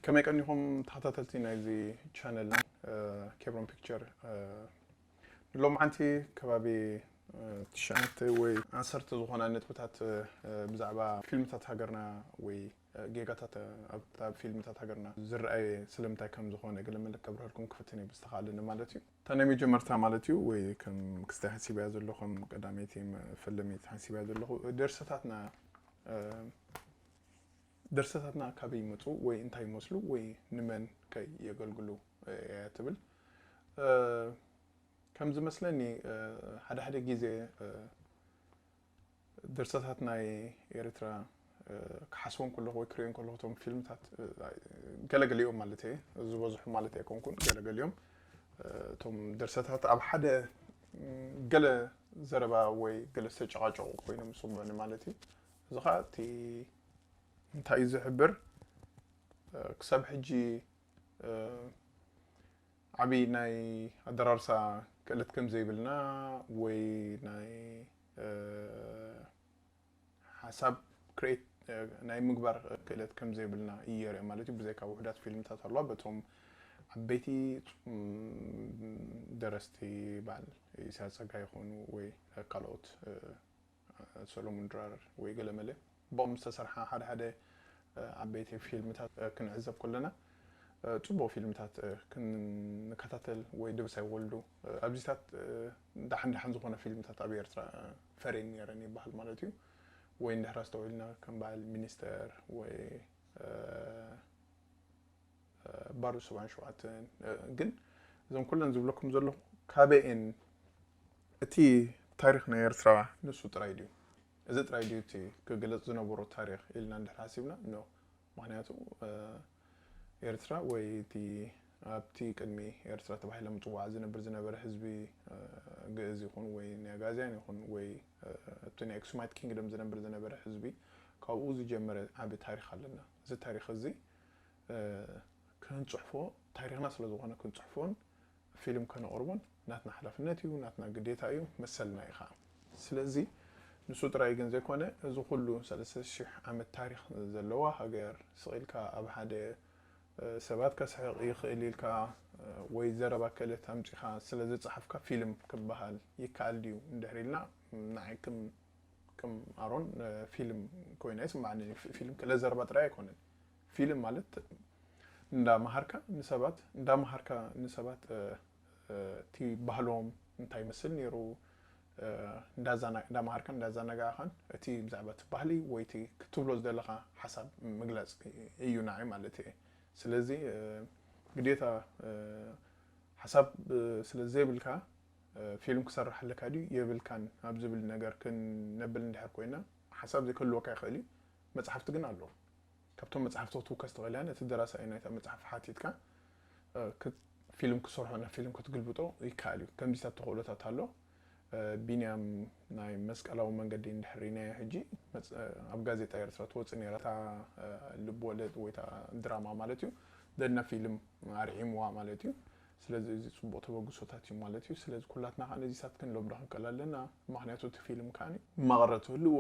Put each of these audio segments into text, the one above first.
ከመይ ቀኒኹም ተኸታተልቲ ናይዚ ቻነል ኬብሮን ፒክቸር? ንሎምዓንቲ ከባቢ ትሽዓተ ወይ ዓሰርተ ዝኾና ነጥብታት ብዛዕባ ፊልምታት ሃገርና ወይ ጌጋታት ኣብ ፊልምታት ሃገርና ዝረኣየ ስለምንታይ ከም ዝኾነ ገለ መለ ከብርሀልኩም ክፍትን እየ ብዝተኻእለኒ ማለት እዩ። እታ ናይ መጀመርታ ማለት እዩ ወይ ከም ክስታይ ሓሲበያ ዘለኹም ቀዳመይቲ ፈለመይቲ ሓሲበያ ዘለኹ ደርሰታትና ደርሰታትና ካበይ ይመፁ ወይ እንታይ ይመስሉ ወይ ንመን ከ የገልግሉ እያ ትብል። ከም ዝመስለኒ ሓደ ሓደ ግዜ ደርሰታት ናይ ኤርትራ ክሓስቦም ከለኹ ወይ ክሪኦም ከለኹ እቶም ፊልምታት ገለገሊኦም ማለት እየ ዝበዝሑ ማለት ኣይኮንኩን ገለገሊኦም እቶም ደርሰታት ኣብ ሓደ ገለ ዘረባ ወይ ገለ ዝተጨቃጨቁ ኮይኖም ይስምዑኒ ማለት እዩ። እዚ ከዓ እቲ እንታይ እዩ ዝሕብር ክሳብ ሕጂ ዓብዪ ናይ ኣደራርሳ ክእለት ከም ዘይብልና ወይ ናይ ሓሳብ ክሬት ናይ ምግባር ክእለት ከም ዘይብልና እዩ የርኢ ማለት እዩ። ብዘይካ ውሕዳት ፊልምታት ኣለዋ በቶም ዓበይቲ ደረስቲ በዓል ኢሳያስ ጸጋ ይኾኑ ወይ ካልኦት ሰሎሙን ድራር ወይ ገለመለ ብኦም ዝተሰርሓ ሓደ ሓደ ዓበይቲ ፊልምታት ክንዕዘብ ከለና ፅቡቅ ፊልምታት ክንከታተል ወይ ደብሳይ ወልዱ ኣብዚታት ደሓን ደሓን ዝኾነ ፊልምታት ኣብ ኤርትራ ፈሬን ነረን ይበሃል ማለት እዩ። ወይ እንድሕር ኣስተውዒልና ከም በዓል ሚኒስተር ወይ ባሩ ሰብዓን ሸውዓተን ግን እዞም ኩለን ዝብለኩም ዘለኹ ካበኤን እቲ ታሪኽ ናይ ኤርትራ ንሱ ጥራይ ድዩ? እዚ ጥራይ ድዩ እቲ ክግለጽ ዝነበሮ ታሪኽ ኢልና እንድሕር ሓሲብና ኖ። ምክንያቱ ኤርትራ ወይ እቲ ኣብቲ ቅድሚ ኤርትራ ተባሂሎም ዝፅዋዕ ዝነብር ዝነበረ ህዝቢ ግእዝ ይኹን ወይ ናይ ኣጋዝያን ይኹን ወይ እቲ ናይ ኣክሱማይት ኪንግደም ዝነብር ዝነበረ ህዝቢ ካብኡ ዝጀመረ ዓቢ ታሪኽ ኣለና። እዚ ታሪኽ እዚ ክንፅሕፎ ታሪኽና ስለ ዝኾነ ክንፅሕፎን ፊልም ከነቕርቦን ናትና ሓላፍነት እዩ፣ ናትና ግዴታ እዩ፣ መሰልና እዩ ከዓ። ስለዚ ንሱ ጥራይ ግን ዘይኮነ እዚ ኩሉ ሰለስተ ሺሕ ዓመት ታሪኽ ዘለዋ ሃገር ስቕ ኢልካ ኣብ ሓደ ሰባት ከስሕቕ ይኽእል ኢልካ ወይ ዘረባ ክእለት ኣምፂኻ ስለ ዝፀሓፍካ ፊልም ክበሃል ይከኣል ድዩ እንድሕር ኢልና ንዓይ ከም ከም ኣሮን ፊልም ኮይና ይስማዓኒ። ፊልም ክለ ዘረባ ጥራይ ኣይኮነን። ፊልም ማለት እንዳመሃርካ ንሰባት እንዳመሃርካ ንሰባት እቲ ባህሎም እንታይ ይመስል ነይሩ እንዳመሃርካን እንዳዘናጋዕኻን እቲ ብዛዕባ እቲ ባህሊ ወይ እቲ ክትብሎ ዝደለኻ ሓሳብ ምግላፅ እዩ ንዓይ ማለት እየ። ስለዚ ግዴታ ሓሳብ ስለ ዘይብልካ ፊልም ክሰርሕ ኣለካ ድዩ የብልካን ኣብ ዝብል ነገር ክነብል እንድሕር ኮይና ሓሳብ ዘይክህልወካ ይኽእል እዩ። መፅሓፍቲ ግን ኣሎ። ካብቶም መፅሓፍቲ ክትውከስ ትኽእል እያ። ነቲ ደራሳይ ናይታ መፅሓፍ ሓቲትካ ፊልም ክሰርሖ ናብ ፊልም ክትግልብጦ ይከኣል እዩ። ከምዚታት ተኽእሎታት ኣሎ። ቢንያም ናይ መስቀላዊ መንገዲ እንድሕር ርኢናዮ ሕጂ ኣብ ጋዜጣ ኤርትራ ትወፅእ ነይራ እታ ልብ ወለድ ወይ እታ ድራማ ማለት እዩ። ደና ፊልም ኣርዒምዋ ማለት እዩ። ስለዚ እዚ ፅቡቕ ተበግሶታት እዩ ማለት እዩ። ስለዚ ኩላትና ከዓ ነዚታት ክንለምዶ ክንክእል ኣለና። ምክንያቱ እቲ ፊልም ከዓ መቐረት ህልዎ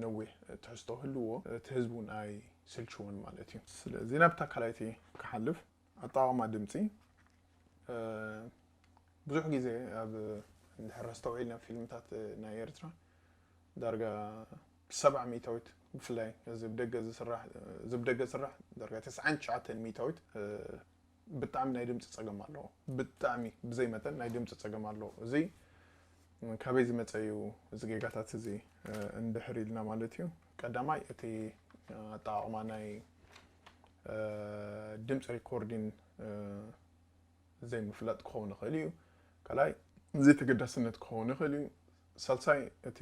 ነዊሕ ትሕዝቶ ህልዎ እቲ ህዝቢ እውን ኣይስልችዎን ማለት እዩ። ስለዚ ናብታ ካልኣይቲ ክሓልፍ ኣጠቓቕማ ድምፂ ብዙሕ ግዜ ኣብ እንድሕር ኣስተውዒልና ፊልምታት ናይ ኤርትራ ዳርጋ ሰብዓ ሚእታዊት ብፍላይ እዚ ብደገ ዝስራሕ እዚ ብደገ ዝስራሕ ዳርጋ ተስዓን ትሽዓተን ሚእታዊት ብጣዕሚ ናይ ድምፂ ፀገም ኣለዎ። ብጣዕሚ ብዘይ መጠን ናይ ድምፂ ፀገም ኣለዎ። እዚ ካበይ ዝመፀ እዩ እዚ ጌጋታት እዚ እንድሕር ኢልና ማለት እዩ። ቀዳማይ እቲ ኣጠቓቕማ ናይ ድምፂ ሪኮርዲን ዘይምፍላጥ ክኸውን ይኽእል እዩ። ካልኣይ ዘይተገዳስነት ክኸውን ይኽእል እዩ። ሳልሳይ እቲ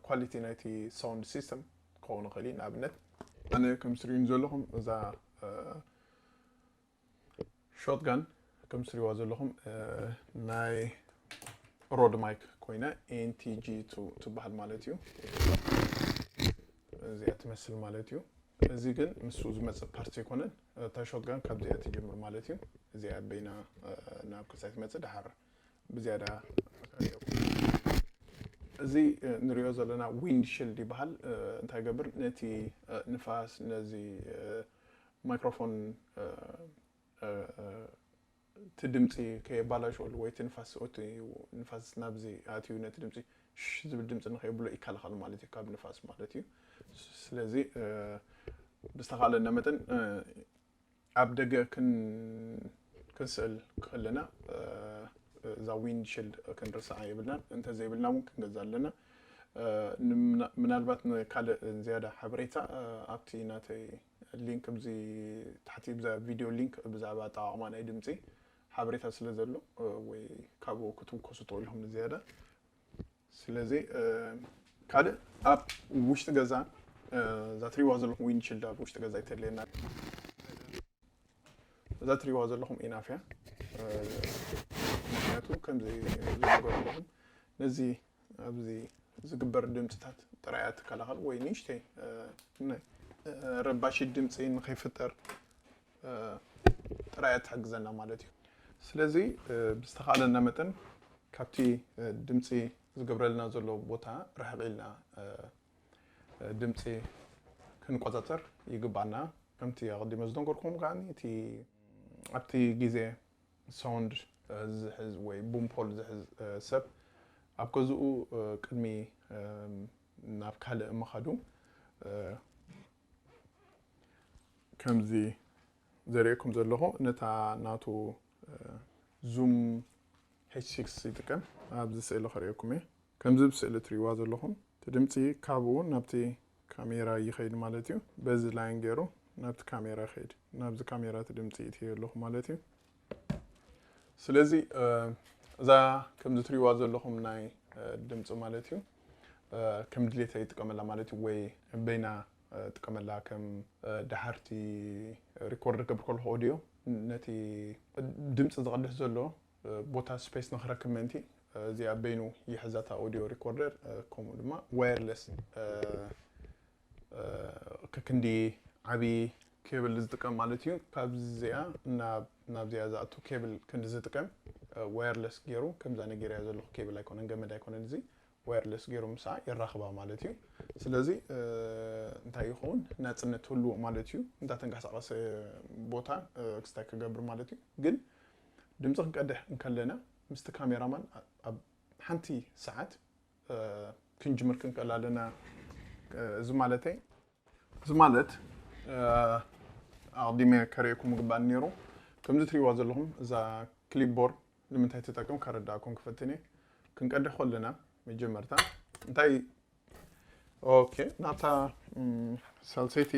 ኳሊቲ ናይቲ ሳውንድ ሲስተም ክኸውን ይኽእል እዩ። ንኣብነት ኣነ ከም ትሪኡኒ ዘለኹም እዛ ሾትጋን ከም ትሪእዋ ዘለኹም ናይ ሮድ ማይክ ኮይና ኤንቲጂ ትበሃል ማለት እዩ። እዚኣ ትመስል ማለት እዩ። እዚ ግን ምስኡ ዝመፅእ ፓርት ኣይኮነን። እታ ሾትጋን ካብዚኣ ትጅምር ማለት እዩ። እዚኣ በይና ናብ ክልሳይ ትመፅእ ደሓር ብዝያዳ እዚ ንሪኦ ዘለና ዊንድ ሽልድ ይበሃል። እንታይ ገብር ነቲ ንፋስ ነዚ ማይክሮፎን እቲ ድምፂ ከየባላሸወሉ ወይ እቲ ንፋስ እቲ ንፋስ ናብዚ ኣትዩ ነቲ ድምፂ ሽሽ ዝብል ድምፂ ንኸየብሎ ይከላኸል ማለት እዩ፣ ካብ ንፋስ ማለት እዩ። ስለዚ ብዝተኻለና መጠን ኣብ ደገ ክንስእል ከለና እዛ ዊንድሽልድ ክንርስዓ የብልናን። እንተዘይብልና እውን ክንገዛ ኣለና። ምናልባት ንካልእ ዝያዳ ሓበሬታ ኣብቲ ናተይ ሊንክ ብዚ ታሕቲ ብዛ ቪድዮ ሊንክ ብዛዕባ ኣጠቓቕማ ናይ ድምፂ ሓበሬታ ስለ ዘሎ ወይ ካብኡ ክትውከሱ ትኽእሉ ኢኹም ንዝያዳ። ስለዚ ካልእ ኣብ ውሽጢ ገዛ እዛ ትሪዋ ዘለኹም ዊንድሽልድ ኣብ ውሽጢ ገዛ ይተድልየና። እዛ ትሪዋ ዘለኹም ኢናፍ እያ። ምክንያቱ ከምዚ ዝነገርኩኹም ነዚ ኣብዚ ዝግበር ድምፅታት ጥራይ እያ ትከላኸል ወይ ንእሽተይ ረባሺ ድምፂ ንኸይፍጠር ጥራይ እያ ትሕግዘና ማለት እዩ። ስለዚ ብዝተኻእለና መጠን ካብቲ ድምፂ ዝገብረልና ዘሎ ቦታ ርሕቕ ኢልና ድምፂ ክንቆፃፀር ይግባና። ከምቲ ኣቐዲመ ዝነገርኩም ከዓ እቲ ኣብቲ ግዜ ሳውንድ ዝሕዝ ወይ ቡምፖል ዝሕዝ ሰብ ኣብ ገዝኡ ቅድሚ ናብ ካልእ ምኻዱ ከምዚ ዘርእየኩም ዘለኹ ነታ ናቱ ዙም ኤች ሲክስ ይጥቀም። ኣብዚ ስእሊ ከርእየኩም እየ። ከምዚ ብስእሊ ትሪእዋ ዘለኹም እቲ ድምፂ ካብኡ ናብቲ ካሜራ ይኸይድ ማለት እዩ። በዚ ላይን ገይሩ ናብቲ ካሜራ ይኸይድ። ናብዚ ካሜራ እቲ ድምፂ ይእትዮ ኣለኹ ማለት እዩ። ስለዚ እዛ ከምዚ ትሪእዋ ዘለኹም ናይ ድምፂ ማለት እዩ ከም ድሌተ ይጥቀመላ ማለት እዩ፣ ወይ በይና ጥቀመላ ከም ደሓርቲ ሪኮርድ ገብር ከለኹ ኦዲዮ ነቲ ድምፂ ዝቐድሕ ዘሎ ቦታ ስፔስ ንክረክብ ምእንቲ እዚኣ በይኑ ይሕዛታ ኦዲዮ ሪኮርደር። ከምኡ ድማ ዋየርለስ ከክንዲ ዓብዪ ኬብል ዝጥቀም ማለት እዩ። ካብዚኣ ናብዚኣ ዝኣቱ ኬብል ክንዲ ዝጥቀም ዋየርለስ ገይሩ ከምዛ ነጊርያ ዘለኹ ኬብል ኣይኮነን፣ ገመድ ኣይኮነን፣ እዚ ዋየርለስ ገይሩ ምሳኣ የራኽባ ማለት እዩ። ስለዚ እንታይ ይኸውን? ናፅነት ህልዎ ማለት እዩ። እንዳተንቀሳቐሰ ቦታ ክስታይ ክገብር ማለት እዩ። ግን ድምፂ ክንቀድሕ እንከለና ምስቲ ካሜራማን ኣብ ሓንቲ ሰዓት ክንጅምር ክንክእል ኣለና። እዚ ማለተይ እዚ ማለት ኣቕዲመ ከርእየኩም ምግባእ ነይሩ። ከምዚ ትሪእዋ ዘለኹም እዛ ክሊፕቦርድ ንምንታይ ትጠቅም ከረዳእኩም ክፈትን እየ። ክንቀድሕ ከለና መጀመርታ እንታይ ኦኬ ናብታ ሳልሰይቲ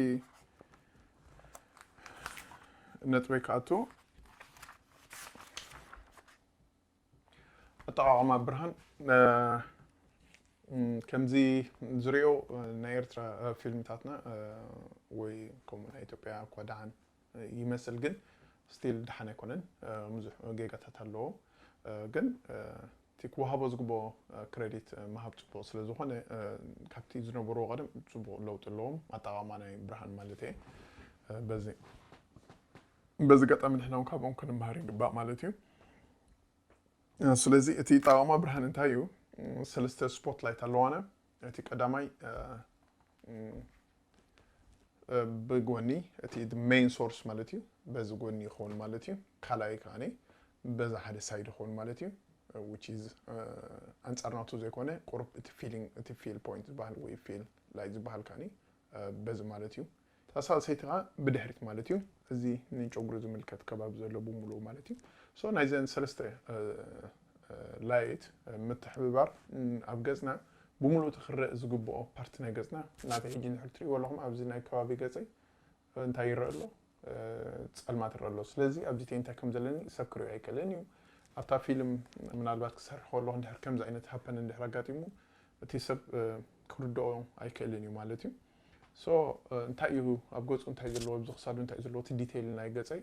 ነጥበይ ክኣቱ ኣጠቓቕማ ብርሃን ከምዚ ዝሪኦ ናይ ኤርትራ ፊልምታትና ወይ ከምኡ ናይ ኢትዮጵያ እኳ ደሓን ይመስል፣ ግን ስቲል ደሓን ኣይኮነን። ብዙሕ ጌጋታት ኣለዎ። ግን እቲ ክወሃቦ ዝግብኦ ክሬዲት ምሃብ ፅቡቕ ስለ ዝኾነ ካብቲ ዝነበርዎ ቀደም ፅቡቕ ለውጢ ኣለዎም። ኣጠቓቕማ ናይ ብርሃን ማለት እየ። በዚ በዚ ገጣሚ ንሕና እውን ካብኦም ክንመሃር ይግባእ ማለት እዩ። ስለዚ እቲ ጣቕማ ብርሃን እንታይ እዩ? ሰለስተ ስፖትላይት ኣለዋና። እቲ ቀዳማይ ብጎኒ እቲ ሜይን ሶርስ ማለት እዩ፣ በዚ ጎኒ ይኸውን ማለት እዩ። ካልኣይ ከዓኒ በዛ ሓደ ሳይድ ይኸውን ማለት እዩ። Which is ኣንጻር ናቱ ዘይኮነ ቁሩብ እቲ ፊሊንግ እቲ ፊል ፖይንት ዝበሃል ወይ ፊል ላይት ዝበሃል ከዓኒ በዚ ማለት እዩ። ሳልሰይቲ ከዓ ብድሕሪት ማለት እዩ። እዚ ንጨጉሪ ዝምልከት ከባቢ ዘሎ ብምሉኡ ማለት እዩ። So ናይዘን ሰለስተ ላይት ምትሕብባር ኣብ ገፅና ብምሉኡ እቲ ክረእ ዝግብኦ ፓርቲ ናይ ገፅና ናተይ ሕጂ እንድሕር ትሪእዎ ኣለኹም ኣብዚ ናይ ከባቢ ገፀይ እንታይ ይረአ ኣሎ? ፀልማት ይረአ ኣሎ። ስለዚ ኣብዚ እንታይ ከም ዘለኒ ሰብ ክሪኦ ኣይክእልን እዩ። ኣብታ ፊልም ምናልባት ክሰርሕ ከለኹ እንድሕር ከምዚ ዓይነት ሃፐን እንድሕር ኣጋጢሙ እቲ ሰብ ክርድኦ ኣይክእልን እዩ ማለት እዩ። So እንታይ እዩ ኣብ ገፁ እንታይ ዘለዎ ኣብዚ ክሳዱ እንታይ ዘለዎ እቲ ዲቴይል ናይ ገፀይ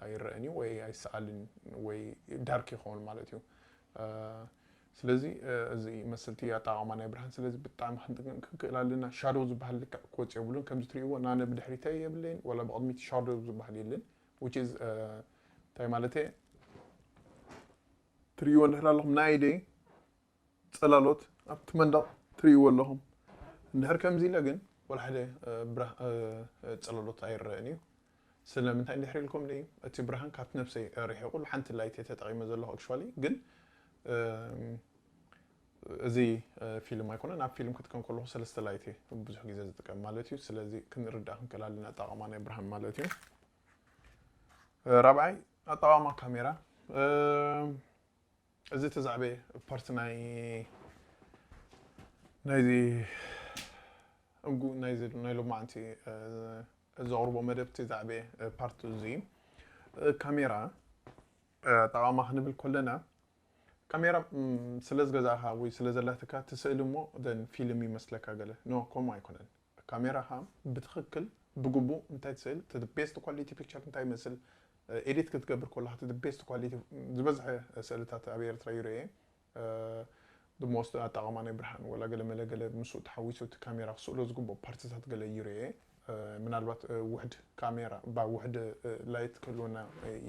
ኣይረአን እዩ ወይ ኣይሰኣልን ወይ ዳርክ ይኸውን ማለት እዩ። ስለዚ እዚ ይመስል እቲ ኣጠቓቕማ ናይ ብርሃን። ስለዚ ብጣዕሚ ክንጥንቀቕ ክንክእል ኣለና። ሻዶው ዝበሃል ልክዕ ክወፅ የብሉን። ከምዚ ትሪእዎ ናነ ብድሕሪተይ የብለይን ዋላ ብቕድሚት ሻዶው ዝበሃል የለን። Which is እንታይ ማለት ትሪእዎ እንድሕር ኣለኹም ናይ ኢደይ ፅላሎት ኣብቲ መንደቕ ትርእይዎ ኣለኹም። እንድሕር ከምዚ ኢለ ግን ወላ ሓደ ጽላሎት ኣይረአን እዩ። ስለምንታይ እንድሕር ኢልኩም ደይ እቲ ብርሃን ካብቲ ነብሰይ ርሒቑ ሓንቲ ላይት ተጠቒመ ዘለኹ። ኣክቹዋሊ ግን እዚ ፊልም ኣይኮነን። ኣብ ፊልም ክትከን ከለኹ ሰለስተ ላይት ብዙሕ ግዜ ዝጥቀም ማለት እዩ። ስለዚ ክንርዳእ ክንክእል ኣለና ኣጠቓቕማ ናይ ብርሃን ማለት እዩ። ራብዓይ ኣጠቓቕማ ካሜራ። እዚ ተዛዕበ ፓርቲ ናይ ናይዚ እጉ ናይዚ ናይ ሎማዓንቲ ዘቕርቦ መደብ ተዛዕበ ፓርቲ እዚ ካሜራ ኣጠቓቕማ ክንብል ከለና ካሜራ ስለ ዝገዛእኻ ወይ ስለ ዘላትካ ትስእል እሞ ዘን ፊልም ይመስለካ ገለ ኖ ከምኡ ኣይኮነን። ካሜራኻ ብትኽክል ብግቡእ እንታይ ትስእል እቲ ቤስት ኳሊቲ ፒክቸር እንታይ ይመስል ኤዲት ክትገብር ከለካ እቲ ቤስት ኳሊቲ ዝበዝሐ ስእልታት ኣብ ኤርትራ ይርኤ ብሞስት ኣጠቓቕማ ናይ ብርሃን ወላ ገለ መለ ገለ ምስኡ ተሓዊሱ እቲ ካሜራ ክስእሎ ዝግብኦ ፓርትታት ገለ ይርኤ ምናልባት ውሕድ ካሜራ ባ ውሕድ ላይት ክህልወና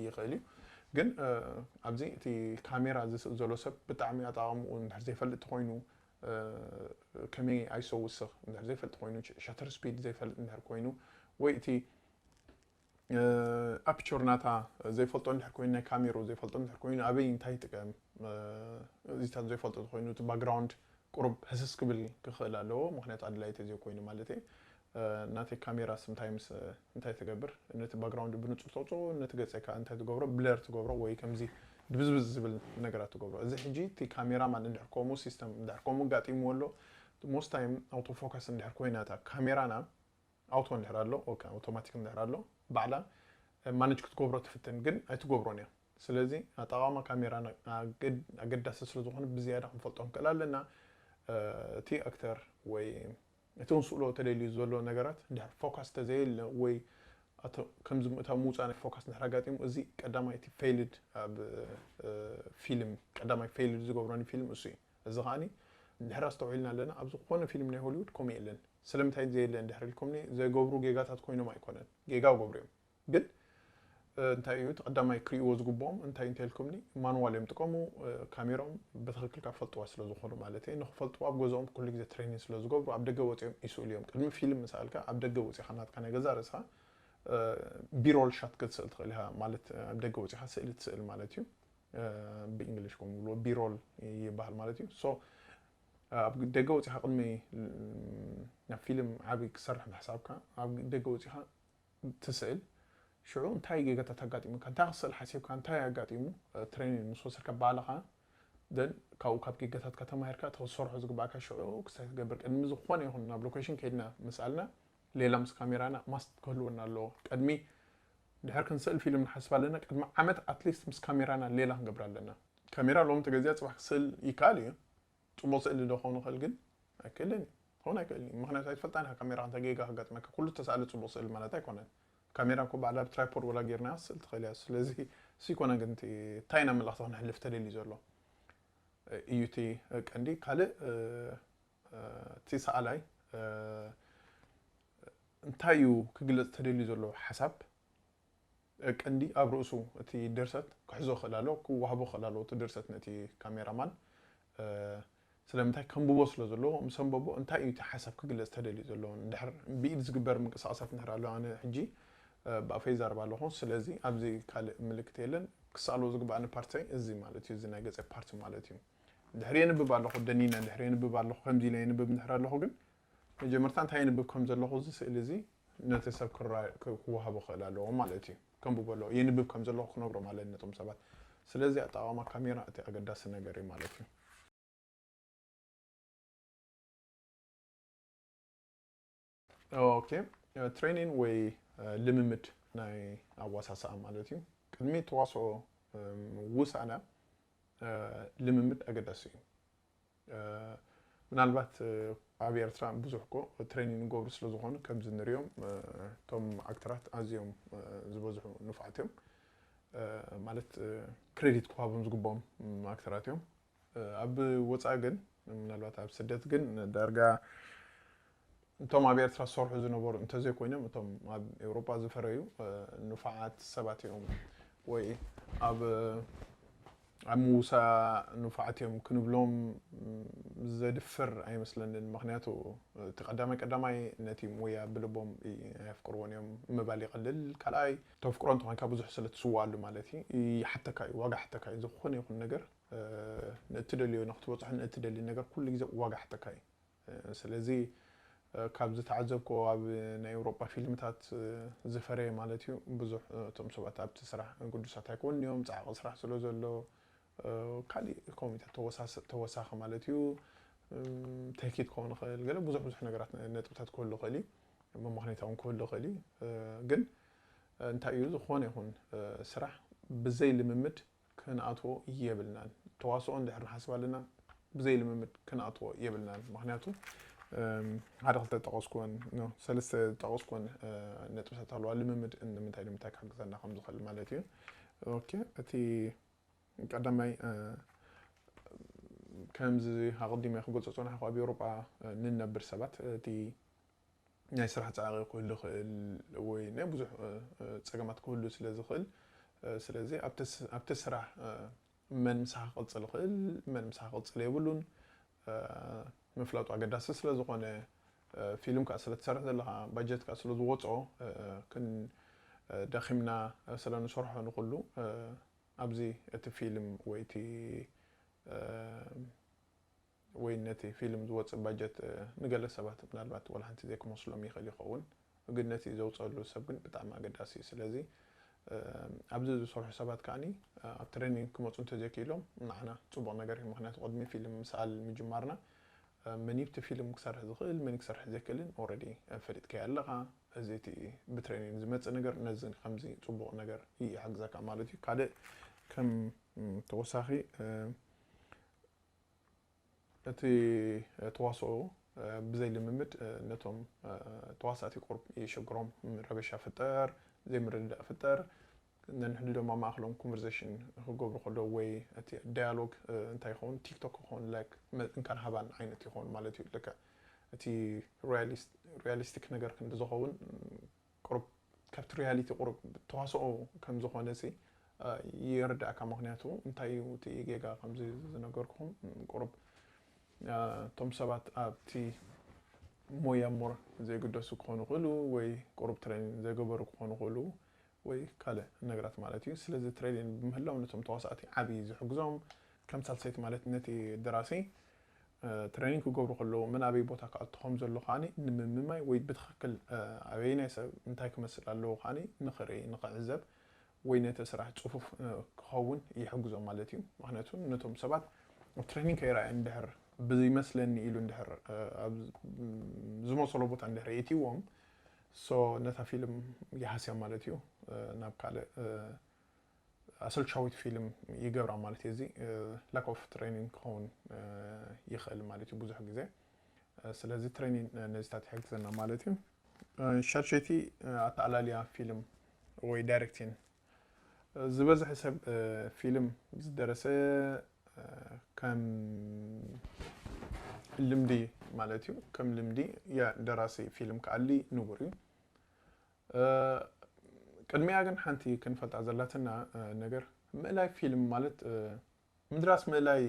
ይኽእል እዩ። ግን ኣብዚ እቲ ካሜራ ዝስእ ዘሎ ሰብ ብጣዕሚ ኣጠቓቕምኡ እንድሕር ዘይፈልጥ ተኮይኑ ከመይ ኣይሶ ውስኽ እንድሕር ዘይፈልጥ ኮይኑ ሸተር ስፒድ ዘይፈልጥ እንድሕር ኮይኑ ወይ እቲ ኣፕቸር ናታ ዘይፈልጦ እንድሕር ኮይኑ ናይ ካሜሮ ዘይፈልጦ እንድሕር ኮይኑ ኣበይ እንታይ ይጥቀም እዚታት ዘይፈልጦ ተኮይኑ እቲ ባክግራውንድ ቁሩብ ህስስ ክብል ክኽእል ኣለዎ። ምክንያቱ ኣድላይ ተዘይ ኮይኑ ማለት እዩ። ናተይ ካሜራስ እንታይ ምስ እንታይ ትገብር ነቲ ባክግራውንድ ብንጹር ተውፅኦ ነቲ ገፀካ እንታይ ትገብሮ ብለር ትገብሮ ወይ ከምዚ ድብዝብዝ ዝብል ነገራት ትገብሮ። እዚ ሕጂ እቲ ካሜራ ማን እንድሕር ከምኡ ሲስተም እንድሕር ከምኡ ኣጋጢምዎ ኣሎ most time auto focus እንድሕር ኮይና እታ ካሜራና ኣውቶ እንድሕር ኣሎ ኣውቶማቲክ እንድሕር ኣሎ ባዕላ ማነጅ ክትገብሮ ትፍትን ግን ኣይትገብሮን እያ። ስለዚ ኣጠቓቕማ ካሜራ ኣገዳሲ ስለ ዝኾነ ብዝያዳ ክንፈልጦ ንክእል ኣለና። እቲ ኣክተር ወይ እቲ ክንስእሎ ተደልዩ ዘሎ ነገራት እንድሕር ፎካስ ተዘየለ ወይ ከምዚ እታ ምውፃእ ናይ ፎካስ እንድሕር ኣጋጢሙ እዚ ቀዳማይ እቲ ፌልድ ኣብ ፊልም ቀዳማይ ፌልድ ዝገብረኒ ፊልም እሱ እዩ። እዚ ከዓኒ እንድሕር ኣስተውዒልና ኣለና ኣብ ዝኾነ ፊልም ናይ ሆሊውድ ከምኡ የለን። ስለምንታይ ዘየለ እንድሕር ኢልኩምኒ ዘይገብሩ ጌጋታት ኮይኖም ኣይኮነን ጌጋ ገብሩ እዮም ግን እንታይ እዩ እቲ ቀዳማይ ክርእይዎ ዝግብኦም እንታይ እንተ ኢልኩምኒ ማንዋል እዮም ጥቀሙ። ካሜራኦም ብትክክል ካብ ፈልጥዋ ስለ ዝኾኑ ማለት እዩ ንክፈልጥዋ ኣብ ገዝኦም ኩሉ ግዜ ትሬኒንግ ስለ ዝገብሩ ኣብ ደገ ወፂኦም ይስእሉ እዮም። ቅድሚ ፊልም ምሰኣልካ ኣብ ደገ ወፂኻ ናትካ ናይ ገዛ ርእስኻ ቢሮል ሻት ክትስእል ትኽእል ኢኻ ማለት ኣብ ደገ ወፂኻ ስእሊ ትስእል ማለት እዩ። ብእንግሊሽ ከም ዝብልዎ ቢሮል ይበሃል ማለት እዩ። ሶ ኣብ ደገ ወፂኻ ቅድሚ ናብ ፊልም ዓብይ ክሰርሕ ምሕሳብካ ኣብ ደገ ወፂኻ ትስእል ሽዑ እንታይ ጌጋታት ኣጋጢሙካ እንታይ ክስእል ሓሲብካ እንታይ ኣጋጢሙ ትሬኒንግ ምስ ወሰድካ ባዕልኻ ደን ካብኡ ካብ ጌጋታትካ ተማሂርካ እቲ ክሰርሖ ዝግባእካ ሽዑ ክሳይ ትገብር ቅድሚ ዝኾነ ይኹን ናብ ሎኬሽን ከይድና ምስ ኣልና ሌላ ምስ ካሜራና ማስት ክህልወና ኣለዎ ቅድሚ ድሕር ክንስእል ፊልም ንሓስብ ኣለና ቅድሚ ዓመት ኣትሊስት ምስ ካሜራና ሌላ ክንገብር ኣለና። ካሜራ ሎሚ ተገዚኣ ፅባሕ ክስእል ይከኣል እዩ። ፅቡቅ ስእሊ ዶ ክኸውን ይኽእል ግን ኣይክእልን እዩ ክኸውን ኣይክእልን እዩ ምክንያቱ ኣይትፈልጣን ኢኻ ካሜራ እንተ ጌጋ ከጋጥመካ ኩሉ ተሳእለ ፅቡቅ ስእሊ ማለት ኣይኮነን። ካሜራ እኮ ባዕላ ብትራይፖድ ወላ ጌርና ስእል ትኽእል እያ ስለዚ እሱ ይኮነ ግን እንታይ ኢና መልእኽቲ ክነሕልፍ ተደልዩ ዘሎ እዩ እቲ ቀንዲ ካልእ እቲ ሰኣላይ እንታይ እዩ ክግለፅ ተደልዩ ዘሎ ሓሳብ ቀንዲ ኣብ ርእሱ እቲ ድርሰት ክሕዞ ክእል ኣለዎ ክዋህቦ ክእል ኣለዎ እቲ ድርሰት ነቲ ካሜራማን ስለምንታይ ከንብቦ ስለ ዘለዎ ምስ ኣንበቦ እንታይ እዩ እቲ ሓሳብ ክግለፅ ተደልዩ ዘሎ እንድሕር ብኢድ ዝግበር ምንቅስቃሳት እንድሕር ኣሎ ኣነ ሕጂ ብኣፈይ ይዛረብ ኣለኹ ስለዚ ኣብዚ ካልእ ምልክት የለን ክሰኣልዎ ዝግባኣኒ ፓርት እዚ ማለት እዩ እዚ ናይ ገፀ ፓርቲ ማለት እዩ ድሕር የንብብ ኣለኹ ደኒነ ድሕር የንብብ ኣለኹ ከምዚ ኢለ የንብብ እንድሕር ኣለኹ ግን መጀመርታ እንታይ የንብብ ከም ዘለኹ እዚ ስእሊ እዚ ነቲ ሰብ ክወሃቦ ክእል ኣለዎ ማለት እዩ ከንብቦ ኣለዎ የንብብ ከም ዘለኹ ክነግሮም ኣለኒ ነቶም ሰባት ስለዚ ኣጠቃቅማ ካሜራ እቲ ኣገዳሲ ነገር እዩ ማለት እዩ ኦኬ ትሬኒንግ ወይ ልምምድ ናይ ኣዋሳስኣ ማለት እዩ ቅድሚ ተዋስኦ ውሳነ ልምምድ ኣገዳሲ እዩ ምናልባት ኣብ ኤርትራ ብዙሕ ኮ ትሬኒንግ ገብሩ ስለ ዝኾኑ ከምዚ ንሪኦም እቶም ኣክተራት ኣዝዮም ዝበዝሑ ንፉዓት እዮም ማለት ክሬዲት ክሃቦም ዝግብኦም ኣክተራት እዮም ኣብ ወፃኢ ግን ምናልባት ኣብ ስደት ግን ዳርጋ እቶም ኣብ ኤርትራ ዝሰርሑ ዝነበሩ እንተዘይኮይኖም እቶም ኣብ ኤውሮጳ ዝፈረዩ ንፉዓት ሰባት እዮም ወይ ኣብ ኣብ ምውሳእ ንፉዓት እዮም ክንብሎም ዘድፍር ኣይመስለንን። ምክንያቱ እቲ ቀዳማይ ቀዳማይ ነቲ ሞያ ብልቦም የፍቅርዎን እዮም ምባል ይቐልል። ካልኣይ ተፍቅሮ እንተኾንካ ብዙሕ ስለ ትስዋኣሉ ማለት እዩ። ይሓተካ እዩ፣ ዋጋ ሓተካ እዩ። ዝኾነ ይኹን ነገር ንእትደልዮ ንክትበፅሖ ንእትደልዮ ነገር ኩሉ ግዜ ዋጋ ሓተካ እዩ። ስለዚ ካብ ዝተዓዘብክዎ ኣብ ናይ ኤውሮጳ ፊልምታት ዝፈረየ ማለት እዩ። ብዙሕ እቶም ሰባት ኣብቲ ስራሕ ግዱሳት ኣይኮኑን እዮም፣ ፃዕቂ ስራሕ ስለ ዘሎ ካሊእ ኮሚተ ተወሳኺ ማለት እዩ። ተኪት ክኸውን ይኽእል፣ ገለ ብዙሕ ብዙሕ ነገራት ነጥብታት ክህሉ ይኽእል እዩ፣ መመኽነይታ እውን ክህሉ ይኽእል እዩ። ግን እንታይ እዩ፣ ዝኾነ ይኹን ስራሕ ብዘይ ልምምድ ክንኣትዎ የብልናን። ተዋስኦ እንድሕር ንሓስብ ኣለና ብዘይ ልምምድ ክንኣትዎ የብልናን። ምክንያቱ ሓደ ክልተ ጠቀስኩወን ሰለስተ ጠቀስኩወን ነጥብታት ኣለዋ። ልምምድ ንምንታይ ንምንታይ ክሕግዘና ከም ዝኽእል ማለት እዩ። ኦኬ፣ እቲ ቀዳማይ ከምዚ ኣቐዲመ ክገልጾ ዝጸናሕኩ ኣብ ኤውሮጳ ንነብር ሰባት እቲ ናይ ስራሕ ጻዕቂ ክህሉ ይኽእል ወይ ናይ ብዙሕ ጸገማት ክህሉ ስለ ዝኽእል፣ ስለዚ ኣብቲ ስራሕ መን ምሳኻ ክቕጽል ይኽእል፣ መን ምሳኻ ክቕጽል የብሉን ምፍላጡ ኣገዳሲ ስለ ዝኾነ፣ ፊልም ከኣ ስለ ትሰርሕ ዘለኻ፣ ባጀት ከኣ ስለ ዝወጾ፣ ክን ደኺምና ስለ ንሰርሖ ንኹሉ ኣብዚ እቲ ፊልም ወይ እቲ ወይ ነቲ ፊልም ዝወጽእ ባጀት ንገለ ሰባት ምናልባት ወላ ሓንቲ ዘይክመስሎም ይኽእል ይኸውን፣ ግን ነቲ ዘውጸሉ ሰብ ግን ብጣዕሚ ኣገዳሲ እዩ። ስለዚ ኣብዚ ዝሰርሑ ሰባት ከኣኒ ኣብ ትሬኒንግ ክመፁ እንተዘይክኢሎም ንዓና ፅቡቕ ነገር እዩ። ምክንያቱ ቅድሚ ፊልም ምስኣል ምጅማርና መን እዩ እቲ ፊልም ክሰርሕ ዝኽእል መን ክሰርሕ ዘይክእልን ኦረዲ ፈሊጥካዮ ኣለኻ። እዚ እቲ ብትሬኒንግ ዝመፅእ ነገር ነዚ ከምዚ ፅቡቕ ነገር ይሕግዘካ ማለት እዩ። ካልእ ከም ተወሳኺ እቲ ተዋስኦ ብዘይ ልምምድ ነቶም ተዋሳእቲ ቁሩብ ይሽግሮም፣ ረበሻ ፍጠር፣ ዘይምርድዳእ ፍጠር። ነንሕድዶም ኣብ ማእኸሎም ኮንቨርሴሽን ክገብሩ ከለዉ ወይ እቲ ዳያሎግ እንታይ ይኸውን፣ ቲክቶክ ይኸውን፣ ላይክ እንካን ሃባን ዓይነት ይኸውን ማለት እዩ። ልክዕ እቲ ሪያሊስቲክ ነገር ክንዲ ዝኸውን ቁሩብ ካብቲ ሪያሊቲ ቁሩብ ተዋስኦ ከም ዝኾነ ሲ ይርዳእካ። ምክንያቱ እንታይ እዩ እቲ ጌጋ ከምዚ ዝነገርኩኹም ቁሩብ እቶም ሰባት ኣብቲ ሞያ ሞር ዘይግደሱ ክኾኑ ይኽእሉ ወይ ቁሩብ ትሬኒንግ ዘይገበሩ ክኾኑ ይኽእሉ ወይ ካልእ ነገራት ማለት እዩ። ስለዚ ትሬኒንግ ብምህላው ነቶም ተዋሳእቲ ዓብዪ ዝሕግዞም ከም ሳልሰይቲ ማለት ነቲ ደራሲ ትሬኒንግ ክገብሩ ከለዉ መን ኣበይ ቦታ ክኣቱ ከም ዘሎ ከዓኒ ንምምማይ ወይ ብትኽክል ኣበየናይ ሰብ እንታይ ክመስል ኣለዎ ከዓኒ ንኽርኢ ንኽዕዘብ ወይ ነቲ ስራሕ ፅፉፍ ክኸውን ይሕግዞ ማለት እዩ። ምክንያቱ ነቶም ሰባት ኣብ ትሬኒንግ ከይረኣየ እንድሕር ብዝመስለኒ ኢሉ እንድሕር ዝመሰሎ ቦታ እንድሕር የእትይዎም ሶ ነታ ፊልም ይሃስያ ማለት እዩ። ናብ ካልእ ኣሰልቻዊት ፊልም ይገብራ ማለት እዩ። እዚ ላክ ኦፍ ትሬኒንግ ክኸውን ይኽእል ማለት እዩ ብዙሕ ግዜ። ስለዚ ትሬኒንግ ነዚታት ይሕግዘና ማለት እዩ። ሻድሸይቲ ኣተኣላልያ ፊልም ወይ ዳይሬክቲንግ። ዝበዝሐ ሰብ ፊልም ዝደረሰ ከም ልምዲ ማለት እዩ። ከም ልምዲ ደራሲ ፊልም ክኣሊ ንቡር እዩ። ቅድሚያ ግን ሓንቲ ክንፈልጣ ዘላትና ነገር ምእላይ ፊልም ማለት ምድራስ ምእላይ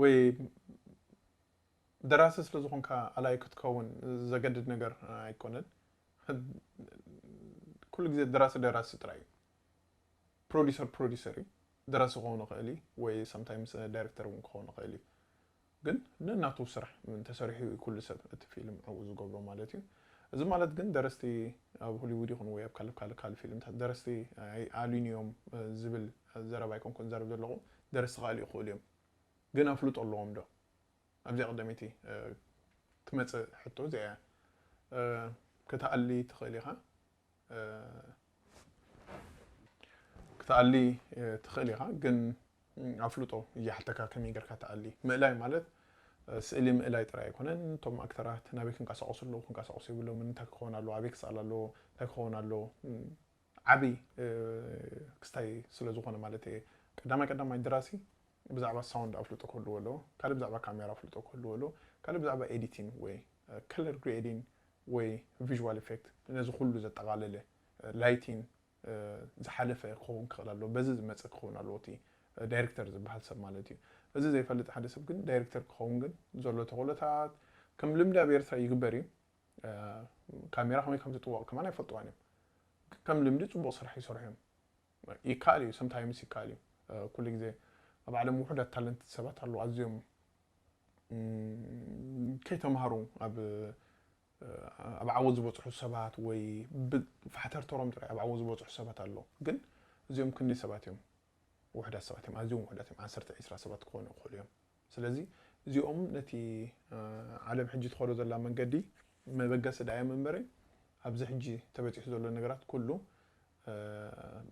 ወይ ደራሲ ስለ ዝኾንካ ኣላይ ክትከውን ዘገድድ ነገር ኣይኮነን። ኩሉ ግዜ ደራሲ ደራሲ ጥራይ እዩ። ፕሮዲሰር ፕሮዲሰር እዩ። ደራሲ ክኸውን ይኽእል እዩ ወይ sometimes ዳይሬክተር እውን ክኸውን ይኽእል እዩ። ግን ነናቱ ስራሕ ተሰሪሑ እዩ ኩሉ ሰብ እቲ ፊልም ኣብኡ ዝገብሮ ማለት እዩ። እዚ ማለት ግን ደረስቲ ኣብ ሆሊውድ ይኹን ወይ ኣብ ካልእ ካልእ ካልእ ፊልምታት ደረስቲ ኣይኣልዩን እዮም ዝብል ዘረባ ኣይኮንኩን ዘረብ ዘለኹ። ደረስቲ ክኣልዩ ይኽእሉ እዮም። ግን ኣፍልጦ ኣለዎም ዶ? ኣብዚኣ ቀዳመይቲ ትመፅእ ሕቶ እዚኣ እያ። ክትኣሊ ትኽእል ኢኻ ክትኣሊ ትኽእል ኢኻ ግን ኣፍልጦ እያሓተካ ከመይ ገርካ ትኣሊ። ምእላይ ማለት ስእሊ ምእላይ ጥራይ ኣይኮነን። እቶም ኣክተራት ናበይ ክንቀሳቀሱ ኣለዉ ክንቀሳቀሱ የብሎም እንታይ ክኸውን ኣለዎ ኣበይ ክስኣል ኣለዎ እንታይ ክኸውን ኣለዎ ዓብይ ክስታይ ስለ ዝኾነ ማለት እየ። ቀዳማይ ቀዳማይ ደራሲ ብዛዕባ ሳውንድ ኣፍልጦ ክህልዎ ኣለዎ ካልእ ብዛዕባ ካሜራ ኣፍልጦ ክህልዎ ኣለዎ ካልእ ብዛዕባ ኤዲቲንግ ወይ ከለር ግሬዲንግ ወይ ቪዥዋል ኢፌክት ነዚ ኩሉ ዘጠቓለለ ላይቲንግ ዝሓለፈ ክኸውን ክኽእል ኣለዎ በዚ ዝመፅእ ክኸውን ኣለዎ እቲ ዳይሬክተር ዝበሃል ሰብ ማለት እዩ። እዚ ዘይፈልጥ ሓደ ሰብ ግን ዳይሬክተር ክኸውን ግን ዘሎ ተኽእሎታት ከም ልምዲ ኣብ ኤርትራ ይግበር እዩ። ካሜራ ከመይ ከም ዝጥወቕ ከማን ኣይፈልጥዋን እዮም። ከም ልምዲ ፅቡቕ ስራሕ ይሰርሑ እዮም። ይከኣል እዩ፣ ሰምታይምስ ይከኣል እዩ። ኩሉ ግዜ ኣብ ዓለም ውሑዳት ታለንት ሰባት ኣለዉ፣ ኣዝዮም ከይተምሃሩ ኣብ ኣብ ዓወት ዝበፅሑ ሰባት ወይ ፋሕተርተሮም ጥራይ ኣብ ዓወት ዝበፅሑ ሰባት ኣለዉ። ግን እዚኦም ክንደይ ሰባት እዮም? ውሕዳት ሰባት እዮም፣ ኣዝዮም ውሕዳት እዮም። ዓሰርተ ዒስራ ሰባት ክኾኑ ይኽእሉ እዮም። ስለዚ እዚኦም ነቲ ዓለም ሕጂ ትኸዶ ዘላ መንገዲ መበገሲ ዳዮም እምበረ ኣብዚ ሕጂ ተበፂሑ ዘሎ ነገራት ኩሉ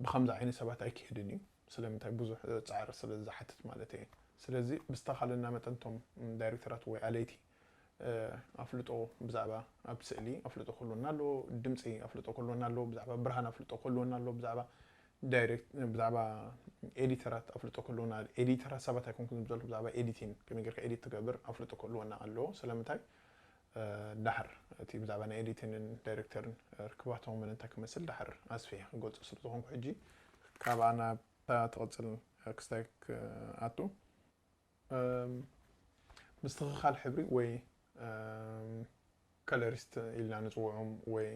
ብከምዚ ዓይነት ሰባት ኣይክሄድን እዩ። ስለምንታይ? ብዙሕ ፃዕሪ ስለ ዝሓትት ማለት እየ። ስለዚ ብዝተኻለና መጠን እቶም ዳይሬክተራት ወይ ኣለይቲ ኣፍልጦ ብዛዕባ ኣብ ስእሊ ኣፍልጦ ክህልወና ኣለዎ፣ ድምፂ ኣፍልጦ ክህልወና ኣለዎ፣ ብዛዕባ ብርሃን ኣፍልጦ ክህልወና ኣለዎ፣ ብዛዕባ ዳይሬክት ብዛዕባ ኤዲተራት ኣፍልጦ ክህልወና፣ ኤዲተራት ሰባት ኣይኮንኩን ዝብዘሉ፣ ብዛዕባ ኤዲቲን ከመይ ጌርካ ኤዲት ትገብር ኣፍልጦ ክህልወና ኣለዎ። ስለምንታይ? ዳሕር እቲ ብዛዕባ ናይ ኤዲቲንን ዳይሬክተርን ርክባቶምን እንታይ ክመስል ዳሕር ኣስፊሕ ክገልፆ ስለ ዝኾንኩ ሕጂ ካብኣ ናብታ ትቕፅል ክስታይ ክኣቱ ምስትኽኻል ሕብሪ ወይ ከለሪስት ኢልና ንፅውዖም ወይ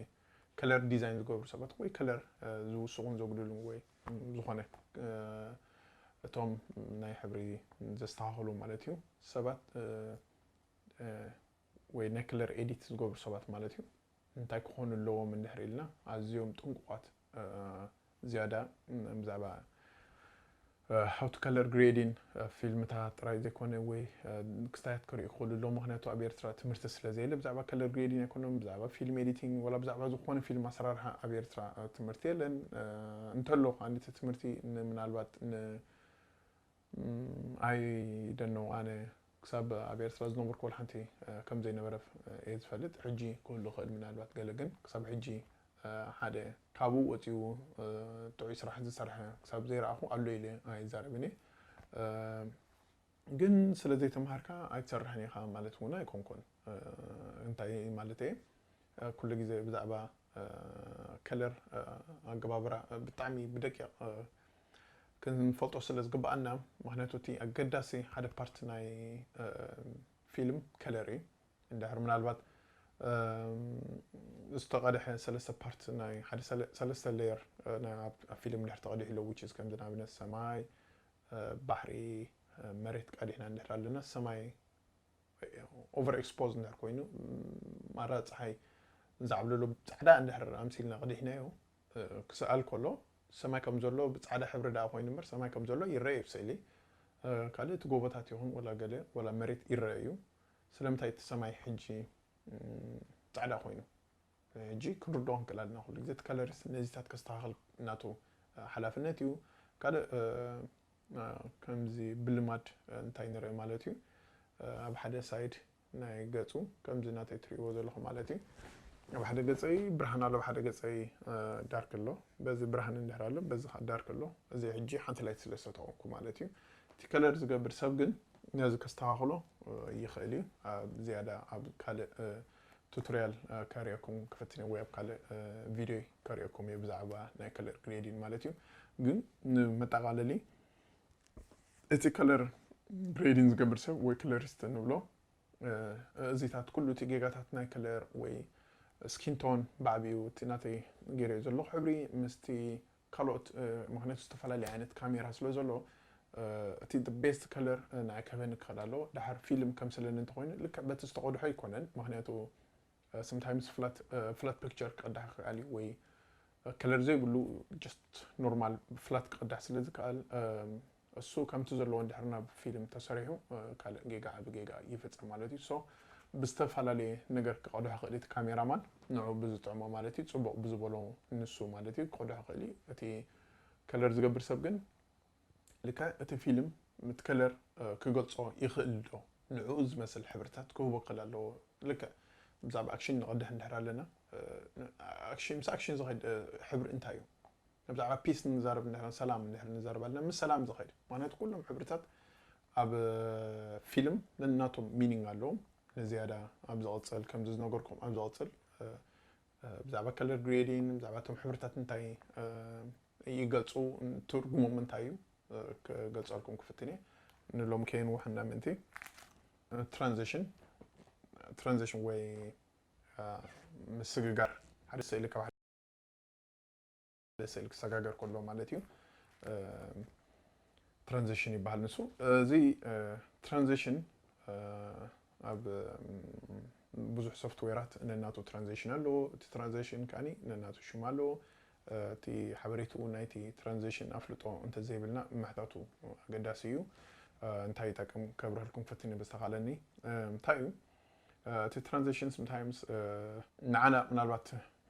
ከለር ዲዛይን ዝገብሩ ሰባት ወይ ከለር ዝውስኹን ዘጉድሉን ወይ ዝኾነ እቶም ናይ ሕብሪ ዘስተኻኽሉ ማለት እዩ ሰባት ወይ ናይ ከለር ኤዲት ዝገብሩ ሰባት ማለት እዩ። እንታይ ክኾኑ ኣለዎም እንድሕር ኢልና ኣዝዮም ጥንቁቓት ዝያዳ ብዛዕባ how to color grading ፊልምታት ጥራይ ዘይኮነ ወይ ክስታያት ክርኢ ክኽእሉ ኣለዎ። ምክንያቱ ኣብ ኤርትራ ትምህርቲ ስለ ዘየለ ብዛዕባ ከለር ግሬዲንግ ኣይኮነን፣ ብዛዕባ ፊልም ኤዲቲንግ ወላ ብዛዕባ ዝኾነ ፊልም ኣሰራርሓ ኣብ ኤርትራ ትምህርቲ የለን። እንተሎ ከዓኒ እቲ ትምህርቲ ምናልባት I don't know ኣነ ክሳብ ኣብ ኤርትራ ዝነበርኩ ወላ ሓንቲ ከም ዘይነበረ እየ ዝፈልጥ። ሕጂ ክህሉ ይኽእል ምናልባት ገለ፣ ግን ክሳብ ሕጂ ሓደ ካብኡ ወፂኡ ጥዑይ ስራሕ ዝሰርሐ ክሳብ ዘይረኣኹ ኣሎ ኢለ ኣይዛረብን እየ። ግን ስለ ዘይተምሃርካ ኣይትሰርሕን ኢኻ ማለት እውን ኣይኮንኩን። እንታይ ማለት እየ? ኩሉ ግዜ ብዛዕባ ከለር ኣገባብራ ብጣዕሚ ብደቂቕ ክንፈልጦ ስለ ዝግብኣና፣ ምክንያቱ እቲ ኣገዳሲ ሓደ ፓርት ናይ ፊልም ከለር እዩ። እንድሕር ምናልባት ዝተቐድሐ ሰለስተ ፓርት ናይ ሓደ ሰለስተ ሌየር ኣብ ፊልም እንድሕር ተቐዲሑ ኣሎ፣ which is ከምዚ ንኣብነት ሰማይ፣ ባሕሪ፣ መሬት ቀዲሕና እንድሕር ኣለና ሰማይ ኦቨር ኤክስፖዝ እንድሕር ኮይኑ ማራ ፀሓይ ንዛዕብለሉ ፃዕዳ እንድሕር ኣምሲልና ቀዲሕናዮ ክስኣል ከሎ ሰማይ ከም ዘሎ ብፃዕዳ ሕብሪ ደኣ ኮይኑ እምበር ሰማይ ከም ዘሎ ይረአ እዩ ብስእሊ። ካልእ እቲ ጎቦታት ይኹን ወላ ገለ ወላ መሬት ይረአ እዩ። ስለምንታይ እቲ ሰማይ ሕጂ ፃዕዳ ኮይኑ? ሕጂ ክንርድኦ ክንክእል ኣለና። ኩሉ ግዜ እቲ ከለሪስት ነዚታት ከስተኻኽል ናቱ ሓላፍነት እዩ። ካልእ ከምዚ ብልማድ እንታይ ንርኢ ማለት እዩ፣ ኣብ ሓደ ሳይድ ናይ ገፁ ከምዚ ናተይ ትርእይዎ ዘለኹ ማለት እዩ። ኣብ ሓደ ገፀይ ብርሃን ኣሎ፣ ኣብ ሓደ ገፀይ ዳርክ ኣሎ። በዚ ብርሃን እንድሕር ኣሎ፣ በዚ ከዓ ዳርክ ኣሎ። እዚ ሕጂ ሓንቲ ላይት ስለ ዝተጠቐምኩ ማለት እዩ። እቲ ከለር ዝገብር ሰብ ግን ነዚ ከስተኻኽሎ ይኽእል እዩ። ኣብ ዝያዳ ኣብ ካልእ ቱቶሪያል ከርእየኩም ክፍትን ወይ ኣብ ካልእ ቪድዮ ከርእየኩም እየ ብዛዕባ ናይ ከለር ግሬዲን ማለት እዩ። ግን ንመጠቓለሊ እቲ ከለር ግሬዲን ዝገብር ሰብ ወይ ከለሪስት ንብሎ እዚታት ኩሉ እቲ ጌጋታት ናይ ከለር ወይ ስኪን ቶን ብዓቢኡ እቲ ናተይ ገይረዮ ዘለኹ ሕብሪ ምስቲ ካልኦት ምክንያቱ ዝተፈላለዩ ዓይነት ካሜራ ስለ ዘሎ እቲ ቤስት ከለር ንዓይ ክህበኒ ክኽእል ኣለዎ። ድሓር ፊልም ከምስለኒ እንተኮይኑ ልክዕ በቲ ዝተቐድሖ ኣይኮነን፣ ምክንያቱ sometimes flat picture ክቐዳሕ ክኽእል እዩ ወይ ከለር ዘይብሉ just ኖርማል ፍላት ክቐዳሕ ስለ ዝከኣል እሱ ከምቲ ዘለዎ እንድሕር ናብ ፊልም ተሰሪሑ ካልእ ጌጋ ዓቢ ጌጋ ይፍፀም ማለት እዩ። So ብዝተፈላለየ ነገር ክቐድሖ ክእል እቲ ካሜራማን ንዑ ብዝጥዕሞ ማለት እዩ፣ ፅቡቕ ብዝበሎ ንሱ ማለት እዩ ክቐድሖ ክእል እዩ። እቲ ከለር ዝገብር ሰብ ግን ልክዕ እቲ ፊልም ምት ከለር ክገልፆ ይኽእል ዶ? ንዕኡ ዝመስል ሕብርታት ክህቦ ክእል ኣለዎ። ልክዕ ብዛዕባ ኣክሽን ንቐድሕ እንድሕር ኣለና ኣክሽን ምስ ኣክሽን ዝኸድ ሕብሪ እንታይ እዩ? ብዛዕባ ፒስ ንዛረብ እንድሕር ሰላም እንድሕር ንዛረብ ኣለና ምስ ሰላም ዝኸድ፣ ምክንያቱ ኩሎም ሕብርታት ኣብ ፊልም ነናቶም ሚኒንግ ኣለዎም። ንዝያዳ ኣብ ዝቐፅል ከምዚ ዝነገርኩም ኣብ ዝቐፅል ብዛዕባ ከለር ግሬዲን ብዛዕባ እቶም ሕብርታት እንታይ ይገልፁ ትርጉሞም እንታይ እዩ ክገልፀልኩም ክፍትን እየ። ንሎም ከይንውሕና ምእንቲ ትራንዚሽን ትራንዚሽን ወይ ምስግጋር ሓደ ስእሊ ካብ ሓደ ስእሊ ክሰጋገር ከሎ ማለት እዩ። ትራንዚሽን ይበሃል ንሱ። እዚ ትራንዚሽን ኣብ ብዙሕ ሶፍትዌራት ነናቱ ትራንዚሽን ኣለዎ። እቲ ትራንዚሽን ከዓኒ ነናቱ ሽም ኣለዎ። እቲ ሓበሬትኡ ናይቲ ትራንዚሽን ኣፍልጦ እንተዘይብልና ምሕታቱ ኣገዳሲ እዩ። እንታይ ይጠቅም ከብርህልኩም ፈትኒ ብዝተኻለኒ። እንታይ እዩ እቲ ትራንዚሽን? ስምታይምስ ንዓና ምናልባት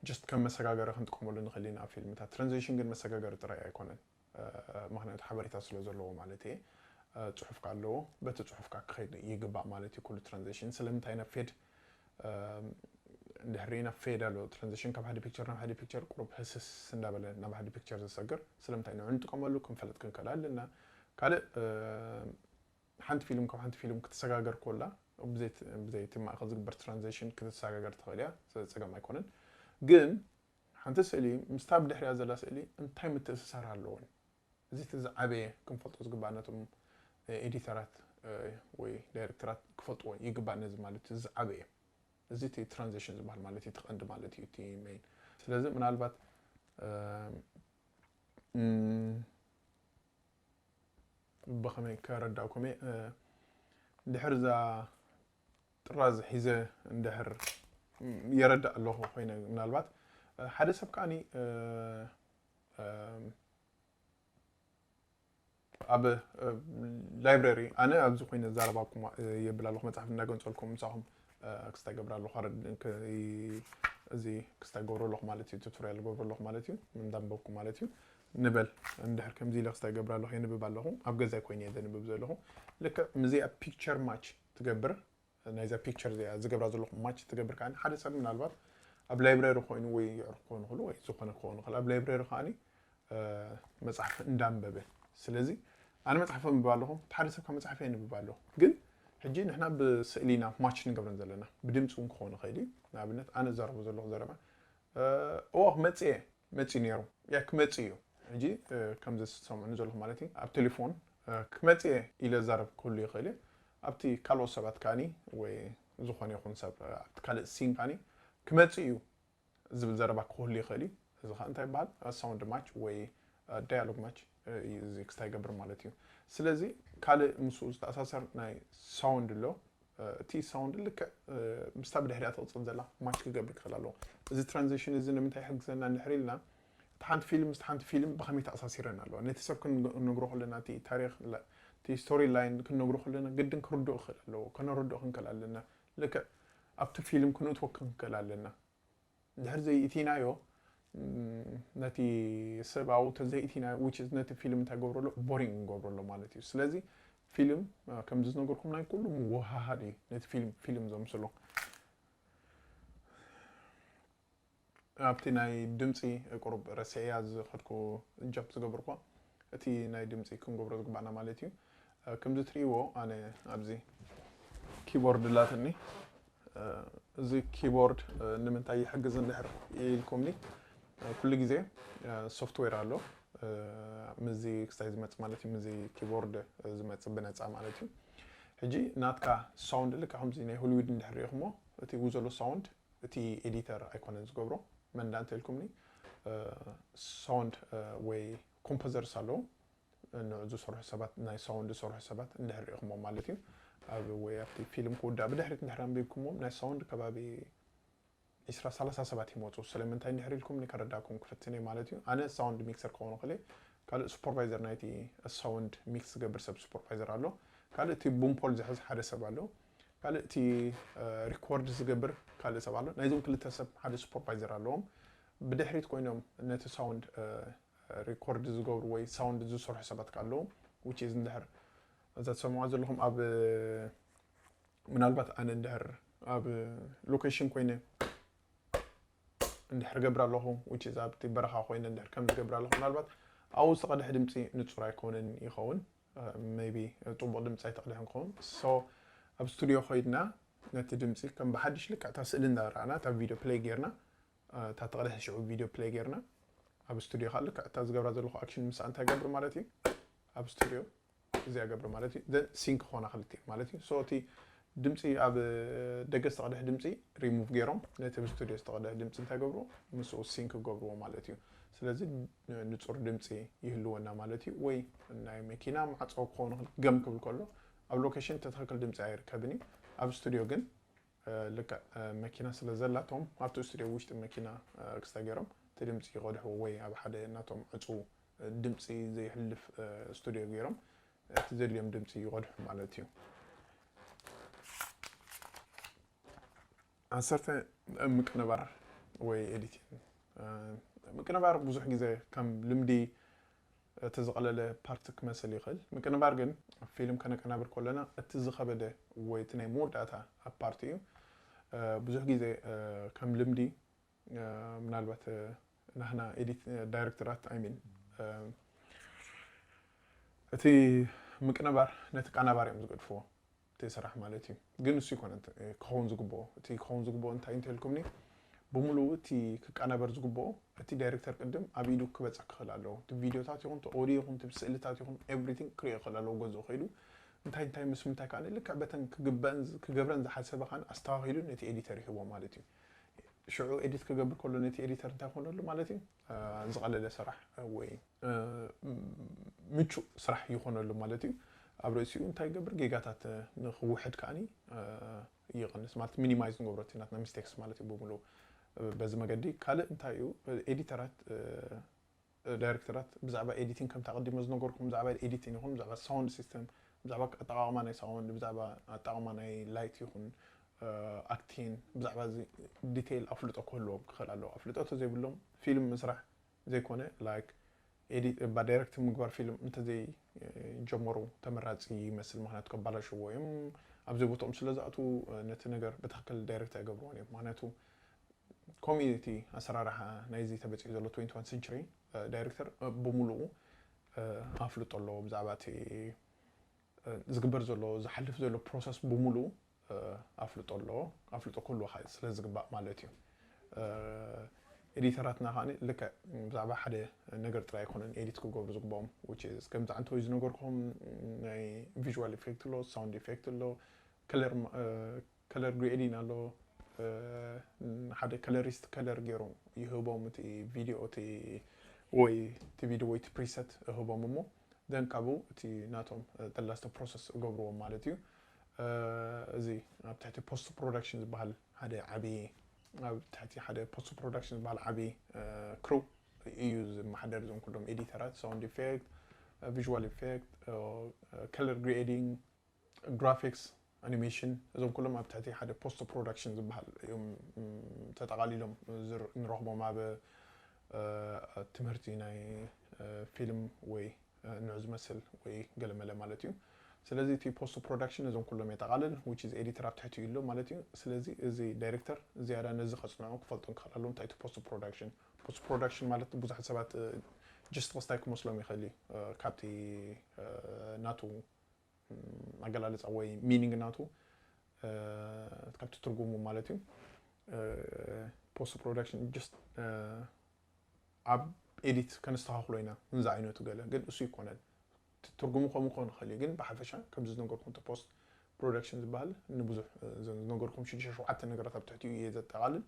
ጀስት ከም መሰጋገሪ ክንጥቀመሉ ንኽእል ኢና ኣብ ፊልምታት። ትራንዚሽን ግን መሰጋገሪ ጥራይ ኣይኮነን። ምክንያቱ ሓበሬታ ስለ ዘለዎ ማለት እየ። ፅሑፍካ ኣለዎ፣ በቲ ፅሑፍካ ክኸይድ ይግባእ ማለት እዩ። ኩሉ ትራንዚሽን ስለምንታይ ናብ ፌድ እንድሕር ናብ ፌድ ኣሎ ትራንዚሽን ካብ ሓደ ፒክቸር ናብ ሓደ ፒክቸር ቁሩብ ህስስ እንዳበለ ናብ ሓደ ፒክቸር ዝሰግር ስለምንታይ ንዑ ንጥቀመሉ ክንፈልጥ ክንከል ኣለና። ካልእ ሓንቲ ፊልም ካብ ሓንቲ ፊልም ክትሰጋገር ኮላ ብዘይ እቲ ማእከል ዝግበር ትራንዚሽን ክትሰጋገር ትኽእል እያ፣ ጸገም ኣይኮነን። ግን ሓንቲ ስእሊ ምስታ ብድሕሪያ ዘላ ስእሊ እንታይ ምትእስሳር ኣለዎን? እዚ እቲ ዝዓበየ ክንፈልጦ ዝግባእ ነቶም ኤዲተራት ወይ ዳይሬክተራት ክፈልጥዎ ይግባእ። ነዚ ማለት እቲ ዝዓበየ እዚ እቲ ትራንዚሽን ዝበሃል ማለት እዩ፣ እቲ ቀንዲ ማለት እዩ፣ እቲ ሜይን። ስለዚ ምናልባት ብኸመይ ከረዳእኩም እየ? ድሕር እዛ ጥራዝ ሒዘ እንድሕር የረዳእ ኣለኹ ኮይነ ምናልባት ሓደ ሰብ ከዓኒ ኣብ ላይብረሪ ኣነ ኣብዚ ኮይነ ዛረባኩም የብል ኣለኹ፣ መፅሓፍ እንዳገንፀልኩም ምሳኹም ክስታይ ገብር ኣለኹ፣ እዚ ክስታይ ገብር ኣለኹ ማለት እዩ፣ ቱቶሪያል ገብር ኣለኹ ማለት እዩ፣ እንዳንበብኩ ማለት እዩ። ንበል እንድሕር ከምዚ ኢለ ክስታይ ገብር ኣለኹ፣ የንብብ ኣለኹ፣ ኣብ ገዛይ ኮይነ እየ ዘንብብ ዘለኹ። ልክዕ ምዚኣ ፒክቸር ማች ትገብር ናይዛ ፒክቸር እዚኣ ዝገብራ ዘለኹ ማች ትገብር ከዓኒ ሓደ ሰብ ምናልባት ኣብ ላይብረሪ ኮይኑ ወይ የዕርፍ ክኾን ይኽእሉ ወይ ዝኾነ ክኾን ይኽእል ኣብ ላይብረሪ ከዓኒ መፅሓፍ እንዳንበበ። ስለዚ ኣነ መፅሓፍ ኣንብብ ኣለኹ፣ እቲ ሓደ ሰብ ካብ መፅሓፍ የንብብ ኣለኹ። ግን ሕጂ ንሕና ብስእሊ ኢና ማች ንገብረን ዘለና፣ ብድምፂ እውን ክኾን ይኽእል እዩ። ንኣብነት ኣነ እዛረቦ ዘለኹ ዘረባ እዋ ክመፅእ እየ መፂኡ ነይሩ ያ ክመፅእ እዩ። ሕጂ ከምዚ ዝሰምዑኒ ዘለኹ ማለት እዩ ኣብ ቴሌፎን ክመፅእ እየ ኢለ ዛረብ ክህሉ ይኽእል እዩ። ኣብቲ ካልኦት ሰባት ከዓኒ ወይ ዝኾነ ይኹን ሰብ ኣብቲ ካልእ ሲን ከዓኒ ክመፅእ እዩ ዝብል ዘረባ ክህሉ ይኽእል እዩ። እዚ ከዓ እንታይ ይበሃል? ሳውንድ ማች ወይ ዳያሎግ ማች እዩ እዚ ክስታይ ይገብር ማለት እዩ። ስለዚ ካልእ ምስኡ ዝተኣሳሰር ናይ ሳውንድ ኣሎ። እቲ ሳውንድ ልክዕ ምስታ ብድሕሪኣ ትቕፅል ዘላ ማች ክገብር ክኽእል ኣለዎ። እዚ ትራንዚሽን እዚ ንምንታይ ይሕግዘና እንድሕር ኢልና እቲ ሓንቲ ፊልም ምስቲ ሓንቲ ፊልም ብኸመይ ተኣሳሲረን ኣለዋ? ነቲ ሰብ ክንነግሮ ከለና እቲ ታሪክ እቲ ስቶሪ ላይን ክንነግሮ ከለና ግድን ክርድኦ ክኽእል ኣለዎ። ከነረድኦ ክንክእል ኣለና። ልክዕ ኣብቲ ፊልም ክንእትዎ ክንክእል ኣለና። ድሕር ዘይእቲናዮ ነቲ ሰብኣዊ ተዘይእቲናዮ which is ነቲ ፊልም እንታይ ገብረሎ ቦሪንግ ገብረሎ ማለት እዩ። ስለዚ ፊልም ከምዚ ዝነገርኩም ናይ ኩሉ ምውሃሃድ እዩ። ነቲ ፊልም ፊልም ዘምስሎ ኣብቲ ናይ ድምፂ ቁሩብ ረስዕያ ዝኸድኩ ጃፕ ዝገብርኳ እቲ ናይ ድምፂ ክንገብሮ ዝግባእና ማለት እዩ። ከምዚ ትርእይዎ ኣነ ኣብዚ ኪቦርድ ላትኒ። እዚ ኪቦርድ ንምንታይ ይሕግዝ እንድሕር ኢልኩምኒ ኩሉ ግዜ ሶፍትዌር ኣሎ ምዚ ክስታይ ዝመፅ ማለት እዩ። ምዚ ኪቦርድ ዝመፅ ብነፃ ማለት እዩ። ሕጂ ናትካ ሳውንድ ልካ ከምዚ ናይ ሆሊውድ እንድሕር ሪኢኹሞ እቲ ውዘሎ ሳውንድ እቲ ኤዲተር ኣይኮነን ዝገብሮ መንዳ እንተልኩምኒ ሳውንድ ወይ ኮምፖዘርስ ኣለዉ ንዑ ዝሰርሑ ሰባት ናይ ሳውንድ ዝሰርሑ ሰባት እንድሕር ሪኢኹሞ ማለት እዩ። ኣብ ወይ ኣብቲ ፊልም ክውዳእ ብድሕሪት እንድሕር ኣንቢብኩሞም ናይ ሳውንድ ከባቢ ዒስራ ሰላሳ ሰባት ይመፁ። ስለምንታይ እንድሕር ኢልኩም ከረዳኩም ክፍትን እየ ማለት እዩ። ኣነ ሳውንድ ሚክሰር ክኸውን ክእል ካልእ ሱፐርቫይዘር ናይቲ ሳውንድ ሚክስ ዝገብር ሰብ ሱፐርቫይዘር ኣሎ። ካልእ እቲ ቡምፖል ዝሕዝ ሓደ ሰብ ኣሎ። ካልእ እቲ ሪኮርድ ዝገብር ካልእ ሰብ ኣሎ። ናይዞም ክልተ ሰብ ሓደ ሱፐርቫይዘር ኣለዎም። ብድሕሪት ኮይኖም ነቲ ሳውንድ ሪኮርድ ዝገብሩ ወይ ሳውንድ ዝሰርሑ ሰባት ኣለዉ። which is እንድሕር እዛ ትሰምዖ ዘለኹም ኣብ ምናልባት ኣነ እንድሕር ኣብ ሎኬሽን ኮይነ እንድሕር ገብር ኣለኹ which is ኣብቲ በረኻ ኮይነ እንድሕር ከም ዝገብር ኣለኹ ምናልባት ኣብኡ ዝተቐድሐ ድምፂ ንፁር ኣይኮነን ይኸውን። maybe ፅቡቕ ድምፂ ኣይተቕድሕን ክኸውን። so ኣብ ስቱዲዮ ኮይድና ነቲ ድምፂ ከም ብሓድሽ ልክዕ እታ ስእሊ እንዳረኣና እታ ቪድዮ ፕሌይ ጌርና እታ ተቕድሐ ሽዑ ቪድዮ ፕሌይ ጌርና ኣብ ስቱዲዮ ከዓ ልክዕ እታ ዝገብራ ዘለኹ ኣክሽን ምስኣ እንታይ ገብር ማለት እዩ ኣብ ስቱድዮ እዚኣ ገብረ ማለት እዩ። ዘን ሲንክ ክኾና ክልቲኤን ማለት እዩ። So እቲ ድምፂ ኣብ ደገ ዝተቐድሐ ድምፂ ሪሙቭ ገይሮም ነቲ ኣብ ስቱድዮ ዝተቐድሐ ድምፂ እንታይ ገብርዎ? ምስኡ ሲንክ ገብርዎ ማለት እዩ። ስለዚ ንፁር ድምፂ ይህልወና ማለት እዩ። ወይ ናይ መኪና ማዕፆ ክኸውን ይኽእል፣ ገም ክብል ከሎ ኣብ ሎኬሽን እቲ ትኽክል ድምፂ ኣይርከብን እዩ። ኣብ ስቱድዮ ግን ልክዕ መኪና ስለ ዘላቶም ኣብቲ ስቱድዮ ውሽጢ መኪና ክስተ ገይሮም እቲ ድምፂ ይቐድሕዎ፣ ወይ ኣብ ሓደ ናቶም ዕፁ ድምፂ ዘየሕልፍ ስቱድዮ ገይሮም እቲ ዘድልዮም ድምፂ ይቐድሑ ማለት እዩ። ዓሰርተ ምቅንባር ወይ ኤዲቲንግ። ምቅንባር ብዙሕ ግዜ ከም ልምዲ እቲ ዝቐለለ ፓርት ክመስል ይኽእል። ምቅንባር ግን ፊልም ከነቀናብር ከለና እቲ ዝኸበደ ወይ እቲ ናይ መወዳእታ ኣብ ፓርቲ እዩ። ብዙሕ ግዜ ከም ልምዲ ምናልባት ናህና ኤዲት ዳይሬክተራት ኣይ ሚን እቲ ምቅንባር ነቲ ቀናባር እዮም ዝገድፍዎ። እቲ ስራሕ ማለት እዩ። ግን እሱ ይኮነ ክኸውን ዝግብኦ። እቲ ክኸውን ዝግብኦ እንታይ እንተልኩምኒ፣ ብምሉኡ እቲ ክቀናበር ዝግብኦ እቲ ዳይሬክተር ቅድም ኣብ ኢዱ ክበፅሕ ክኽእል ኣለዎ። እቲ ቪዲዮታት ይኹን እቲ ኦዲዮ ይኹን እቲ ስእልታት ይኹን ኤቭሪቲንግ ክሪኦ ክኽእል ኣለዎ። ገዝኡ ከይዱ እንታይ እንታይ ምስ ምንታይ ከዓ ልክዕ በተን ክግበእን ክገብረን ዝሓሰበ ከዓ ኣስተኻኺሉ ነቲ ኤዲተር ይህቦ ማለት እዩ። ሽዑ ኤዲት ክገብር ከሎ ነቲ ኤዲተር እንታይ ይኾነሉ ማለት እዩ? ዝቐለለ ስራሕ ወይ ምቹእ ስራሕ ይኾነሉ ማለት እዩ። ኣብ ርእሲኡ እንታይ ይገብር? ጌጋታት ንክውሕድ ከዓኒ ይቕንስ ማለት ሚኒማይዝ ንገብሮ እቲ ናትና ሚስቴክስ ማለት እዩ ብምሉኡ። በዚ መገዲ ካልእ እንታይ እዩ? ኤዲተራት ዳይሬክተራት ብዛዕባ ኤዲቲንግ ከምቲ ኣቐዲመ ዝነገርኩም ብዛዕባ ኤዲቲንግ ይኹን ብዛዕባ ሳውንድ ሲስተም ብዛዕባ ኣጠቓቕማ ናይ ሳውንድ ብዛዕባ ኣጠቓቕማ ናይ ላይት ይኹን ኣክቲንግ ብዛዕባ እዚ ዲቴይል ኣፍልጦ ክህልዎም ክኽእል ኣለዎ። ኣፍልጦ ተዘይብሎም ፊልም ምስራሕ ዘይኮነ ላይክ ኤዲት ባ ዳይሬክት ምግባር ፊልም እንተዘይ ጀመሩ ተመራፂ ይመስል። ምክንያቱ ከባላሽዎ እዮም። ኣብ ዘይቦትኦም ስለ ዝኣትዉ ነቲ ነገር ብትክክል ዳይሬክት ኣይገብርዎን እዮም። ምክንያቱ ኮሚኒቲ ኣሰራርሓ ናይዚ ተበፂሑ ዘሎ ትወንቲ ዋን ሴንቸሪ ዳይሬክተር ብምሉኡ ኣፍልጦ ኣለዎ ብዛዕባ እቲ ዝግበር ዘሎ ዝሓልፍ ዘሎ ፕሮሰስ ብምሉኡ ኣፍልጦ ኣለዎ። ኣፍልጦ ክህልወካ ስለ ዝግባእ ማለት እዩ። ኤዲተራትና ከዓ ልክዕ ብዛዕባ ሓደ ነገር ጥራይ ኣይኮነን ኤዲት ክገብሩ ዝግብኦም። ከምዚ ዓንተወይ ዝነገርኩም ናይ ቪዥዋል ኢፌክት ኣሎ፣ ሳውንድ ኢፌክት ኣሎ፣ ከለር ግሬዲን ኣሎ። ሓደ ከለሪስት ከለር ገይሮም ይህቦም እቲ ቪዲዮ እቲ ወይ እቲ ቪዲዮ ወይ እቲ ፕሪሰት እህቦም እሞ ደን ካብኡ እቲ ናቶም ተላስተ ፕሮሰስ እገብርዎም ማለት እዩ። እዚ ኣብ ትሕቲ ፖስት ፕሮዳክሽን ዝበሃል ሓደ ዓብዪ ኣብ ትሕቲ ሓደ ፖስት ፕሮዳክሽን ዝበሃል ዓብዪ ክሩ እዩ ዝመሓደር እዞም ኩሎም ኤዲተራት ሳውንድ ኢፌክት፣ ቪዥዋል ኢፌክት፣ ከለር ግሬዲንግ፣ ግራፊክስ፣ ኣኒሜሽን እዞም ኩሎም ኣብ ትሕቲ ሓደ ፖስት ፕሮዳክሽን ዝበሃል እዮም ተጠቓሊሎም ንረኽቦም ኣብ ትምህርቲ ናይ ፊልም ወይ ንዑ ዝመስል ወይ ገለመለ ማለት እዩ። ስለዚ እቲ ፖስት ፕሮዳክሽን እዞም ኩሎም የጠቓልል which is ኤዲተር ኣብ ትሕቲ እዩ ኣሎ ማለት እዩ። ስለዚ እዚ ዳይሬክተር ዝያዳ ነዚ ከፅንዑ ክፈልጡ ክኽእል ኣለዎ። እንታይ እቲ ፖስት ፕሮዳክሽን ፖስት ፕሮዳክሽን ማለት ብዙሓት ሰባት ጀስት ክስታይ ክመስሎም ይኽእል እዩ ካብቲ ናቱ ኣገላልፃ ወይ ሚኒንግ ናቱ ካብቲ ትርጉሙ ማለት እዩ። ፖስት ፕሮዳክሽን ጀስት ኣብ ኤዲት ከነስተኻኽሎ ኢና ንዚ ዓይነቱ ገለ ግን እሱ ይኮነን። ትርጉሙ ከምኡ ክኾን ይኽእል እዩ ግን ብሓፈሻ ከምዚ ዝነገርኩም ፖስት ፕሮዳክሽን ዝበሃል ንብዙሕ ዝነገርኩም ሽዱሽተ ሸውዓተ ነገራት ኣብ ትሕቲኡ እየ ዘጠቓልል።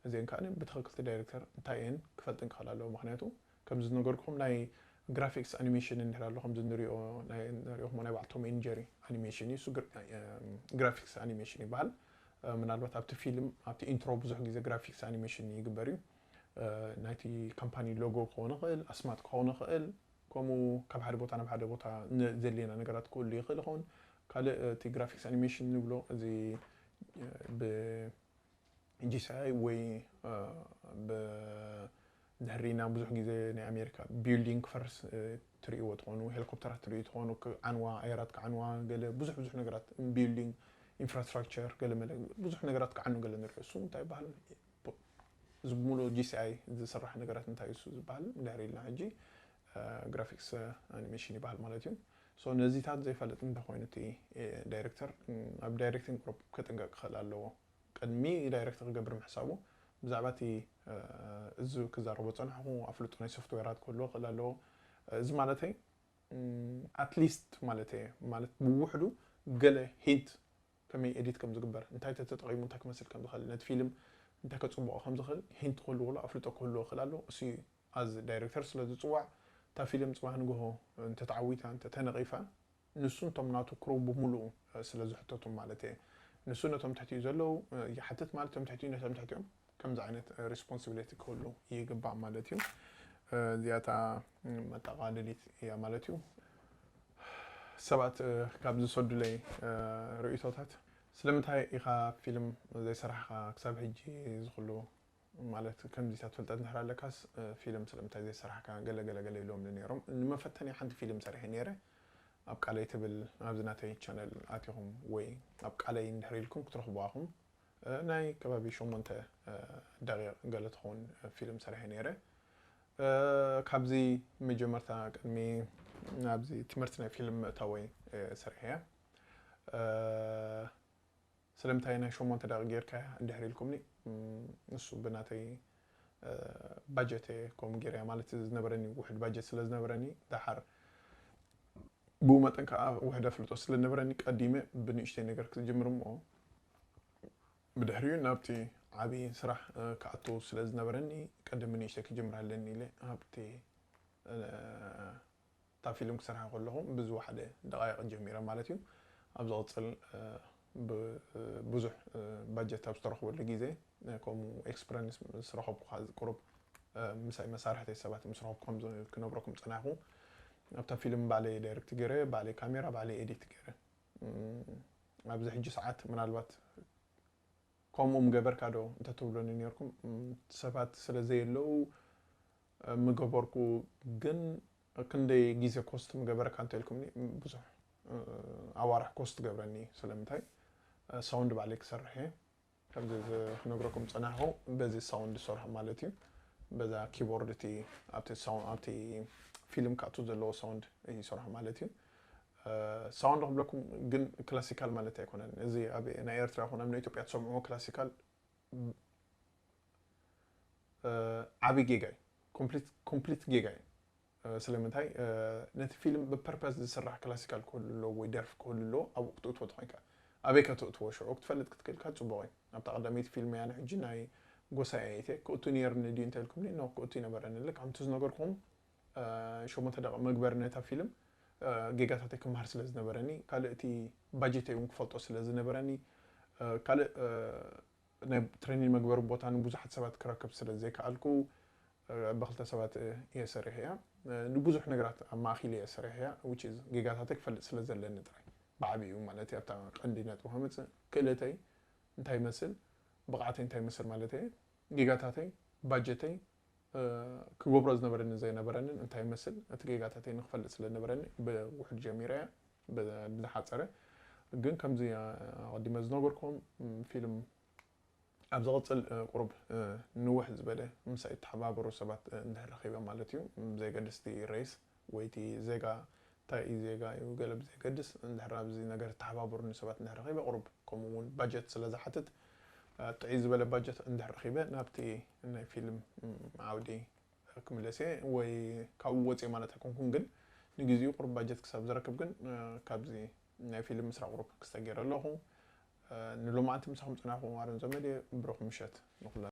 እዚአን ከዓ ብትኽክልቲ ዳይሬክተር እንታይ እየን ክፈልጥን ክኽእል ኣለዎ። ምክንያቱ ከምዚ ዝነገርኩም ናይ ግራፊክስ ኣኒሜሽን እንድሕር ኣሎ ከምዚ ንሪኦ ናይ ንሪኦኹም ናይ በዓል ቶም ኤንድ ጀሪ ኣኒሜሽን እዩ። እሱ ግራፊክስ ኣኒሜሽን ይበሃል። ምናልባት ኣብቲ ፊልም ኣብቲ ኢንትሮ ብዙሕ ግዜ ግራፊክስ ኣኒሜሽን ይግበር እዩ። ናይቲ ካምፓኒ ሎጎ ክኸውን ይኽእል፣ ኣስማት ክኸውን ይኽእል፣ ከምኡ ካብ ሓደ ቦታ ናብ ሓደ ቦታ ዘድልየና ነገራት ክህሉ ይኽእል ይኸውን። ካልእ እቲ ግራፊክስ ኣኒሜሽን ንብሎ እዚ ብ ጂሲኣይ ወይ ድሕሪና ብዙሕ ግዜ ናይ ኣሜሪካ ቢልዲንግ ክፈርስ ትርእይዎ ትኾኑ፣ ሄሊኮፕተራት ትርእዩ ትኾኑ፣ ክዓንዋ፣ ኣየራት ክዓንዋ፣ ገለ ብዙሕ ብዙሕ ነገራት ቢልዲንግ ኢንፍራስትራክቸር ገለ መለ ብዙሕ ነገራት ክዓኑ ገለ ንርኢ። እሱ እንታይ ይበሃል? እዚ ብምሉእ ጂሲኣይ ዝስራሕ ነገራት እንታይ እሱ ዝበሃል ድሕሪ ኢልና ሕጂ ግራፊክስ ኣኒሜሽን ይበሃል ማለት እዩ። ሶ ነዚታት ዘይፈልጥ እንተኮይኑ እቲ ዳይሬክተር ኣብ ዳይሬክቲንግ ግሩፕ ክጥንቀቅ ክኽእል ኣለዎ። ቅድሚ ዳይሬክት ክገብር ምሕሳቡ ብዛዕባ እቲ እዚ ክዛረቦ ፀናሕኩ ኣፍልጦ ናይ ሶፍትዌራት ክህልዎ ክእል ኣለዎ። እዚ ማለተይ ኣትሊስት ማለት እየ ማለት ብውሕዱ ገለ ሂንት ከመይ ኤዲት ከም ዝግበር እንታይ ተተጠቂሙ እንታይ ክመስል ከም ዝኽእል ነቲ ፊልም እንታይ ከፅብቆ ከም ዝኽእል ሂንት ክህልዎ ኣፍልጦ ክህልዎ ክእል ኣሎ። እሱ ኣዝ ዳይሬክተር ስለ ዝፅዋዕ እታ ፊልም ፅባህ ንግሆ እንተተዓዊታ እንተተነቂፋ ንሱ እንቶም ናቱ ክረው ብምሉኡ ስለ ዝሕተቱ ማለት እየ። ንሱ ነቶም ትሕቲኡ ዘለዉ ይሓትት ማለት እቶም ትሕቲኡ ነቶም ትሕቲኦም ከምዚ ዓይነት ሪስፖንሲቢሊቲ ክህሉ ይግባእ ማለት እዩ። እዚኣታ መጠቓለሊት እያ ማለት እዩ። ሰባት ካብ ዝሰዱለይ ርእይቶታት ስለምንታይ ኢኻ ፊልም ዘይሰራሕኻ ክሳብ ሕጂ ዝኽሉ ማለት ከምዚታት ፍልጠት እንድሕር ኣለካስ ፊልም ስለምንታይ ዘይሰራሕካ ገለ ገለ ገለ ኢሎምኒ ነይሮም። ንመፈተኒ ሓንቲ ፊልም ሰሪሐ ነይረ ኣብ ቃለይ ትብል ኣብዚ ናተይ ቻነል ኣቲኹም ወይ ኣብ ቃለይ እንድሕር ኢልኩም ክትረኽቡዋ ኢኹም። ናይ ከባቢ ሸሞንተ ደቂቕ ገለ ትኸውን ፊልም ሰሪሐ ነይረ። ካብዚ መጀመርታ ቅድሚ ናብዚ ትምህርቲ ናይ ፊልም ምእታወይ ሰሪሐያ። ስለምንታይ ናይ ሸሞንተ ደቂ ጌርካ እንድሕር ኢልኩምኒ ንሱ ብናተይ ባጀት እየ ከምኡ ገይረያ ማለት ዝነበረኒ ውሕድ ባጀት ስለ ዝነበረኒ ደሓር ብኡ መጠን ከዓ ውሕድ ኣፍልጦ ስለ ዝነበረኒ ቀዲመ ብንእሽተይ ነገር ክጅምር እሞ ብድሕሪኡ ናብቲ ዓብዪ ስራሕ ክኣቱ ስለ ዝነበረኒ ቀደም ብንእሽተይ ክጅምር ኣለኒ ኢለ ኣብቲ እታ ፊልም ክሰርሓ ከለኹ ብዝወሓደ ደቃይቕ ጀሚረ ማለት እዩ። ኣብ ዝቕፅል ብዙሕ ባጀት ኣብ ዝተረኽበሉ ግዜ ከምኡ ኤክስፐሪንስ ምስ ረኸብኩ ቁሩብ ምሳይ መሳርሕተይ ሰባት ምስ ረኸብኩ ከም ክነብረኩም ፀናሕኩ። ኣብታ ፊልም ባዕለይ ዳይሬክት ገይረ፣ ባዕለይ ካሜራ፣ ባዕለይ ኤዲት ገይረ። ኣብዚ ሕጂ ሰዓት ምናልባት ከምኡ ምገበርካ ዶ እንተትብሉኒ ነርኩም ሰባት ስለ ዘየለዉ ምገበርኩ ግን ክንደይ ግዜ ኮስት ምገበረካ እንተልኩምኒ ብዙሕ ኣዋርሕ ኮስት ገብረኒ ስለምንታይ ሳውንድ ባዕለይ ክሰርሕ እየ ከምዚ ክነግረኩም ፀናሕኩ በዚ ሳውንድ ዝሰርሑ ማለት እዩ በዛ ኪቦርድ እቲ ኣብቲ ፊልም ካእቱ ዘለዎ ሳውንድ ይሰርሑ ማለት እዩ ሳውንድ ክብለኩም ግን ክላሲካል ማለት ኣይኮነን። እዚ ኣብ ናይ ኤርትራ ይኹን ኣብ ናይ ኢትዮጵያ ትሰምዕዎ ክላሲካል ዓብዪ ጌጋ እዩ። ኮምፕሊት ጌጋ እዩ። ስለምንታይ ነቲ ፊልም ብፐርፐስ ዝስራሕ ክላሲካል ክህሉ ኣለዎ ወይ ደርፊ ክህሉ ኣለዎ ኣብኡ ክትእትዎ ተኮይንካ ኣበይ ከተእትዎ ሽዑ ክትፈልጥ ክትክእልካ ፅቡቅ እዩ። ኣብታ ቀዳመይቲ ፊልም እያ ንሕጂ ናይ ጎሳይ ኣየቴ ክእቱ ነይርኒ ድዩ እንተልኩምኒ ኖ ክእቱ ይነበረኒ ልክ ከምቲ ዝነገርኩም ሸሞንተ ደቂ መግበሪ ነታ ፊልም ጌጋታተይ ክመሃር ስለ ዝነበረኒ ካልእ እቲ ባጀተይ እውን ክፈልጦ ስለ ዝነበረኒ ካልእ ናይ ትሬኒንግ መግበሪ ቦታ ንብዙሓት ሰባት ክረክብ ስለ ዘይከኣልኩ ብክልተ ሰባት እየ ሰሪሐ እያ ንብዙሕ ነገራት ኣብ ማእኪል እየ ሰሪሐ እያ which is ጌጋታተይ ክፈልጥ ስለ ዘለኒ ጥራይ ብዓብኡ ማለት እዩ ኣብታ ቀንዲ ነጥቢ ከምፅእ ክእለተይ እንታይ ይመስል ብቕዓተይ እንታይ ይመስል ማለት እየ ጌጋታተይ ባጀተይ ክገብሮ ዝነበረኒ ዘይነበረንን እንታይ ይመስል እቲ ጌጋታተይ ንክፈልጥ ስለ ዝነበረኒ ብውሕድ ጀሚረ እያ ብዝሓፀረ ግን ከምዚ ኣቐዲመ ዝነገርኩም ፊልም ኣብ ዝቕፅል ቁሩብ ንውሕ ዝበለ ምሳይ እተሓባበሩ ሰባት እንድሕር ረኺበ ማለት እዩ ብዘየገድስ እቲ ሬስ ወይ እቲ ዜጋ እንታይ እዩ ዜጋ እዩ ገለ ብዘየገድስ እንድሕር ኣብዚ ነገር እተሓባበሩኒ ሰባት እንድሕር ረኺበ ቁሩብ ከምኡ እውን ባጀት ስለ ዝሓትት ጥዕይ ዝበለ ባጀት እንድሕር ረኺበ ናብቲ ናይ ፊልም ዓውዲ ክምለስ እየ ወይ ካብኡ ወፅየ ማለት ኣይኮንኩን ግን ንግዚኡ ቁሩብ ባጀት ክሳብ ዝረክብ ግን ካብዚ ናይ ፊልም ምስራሕ ቁሩብ ክስተ ገይረ ኣለኹ ንሎማዓንቲ ምሳኹም ፅናሕኩም ኣረን ዘመድ እየ ብሩኽ ምሸት ንኩላ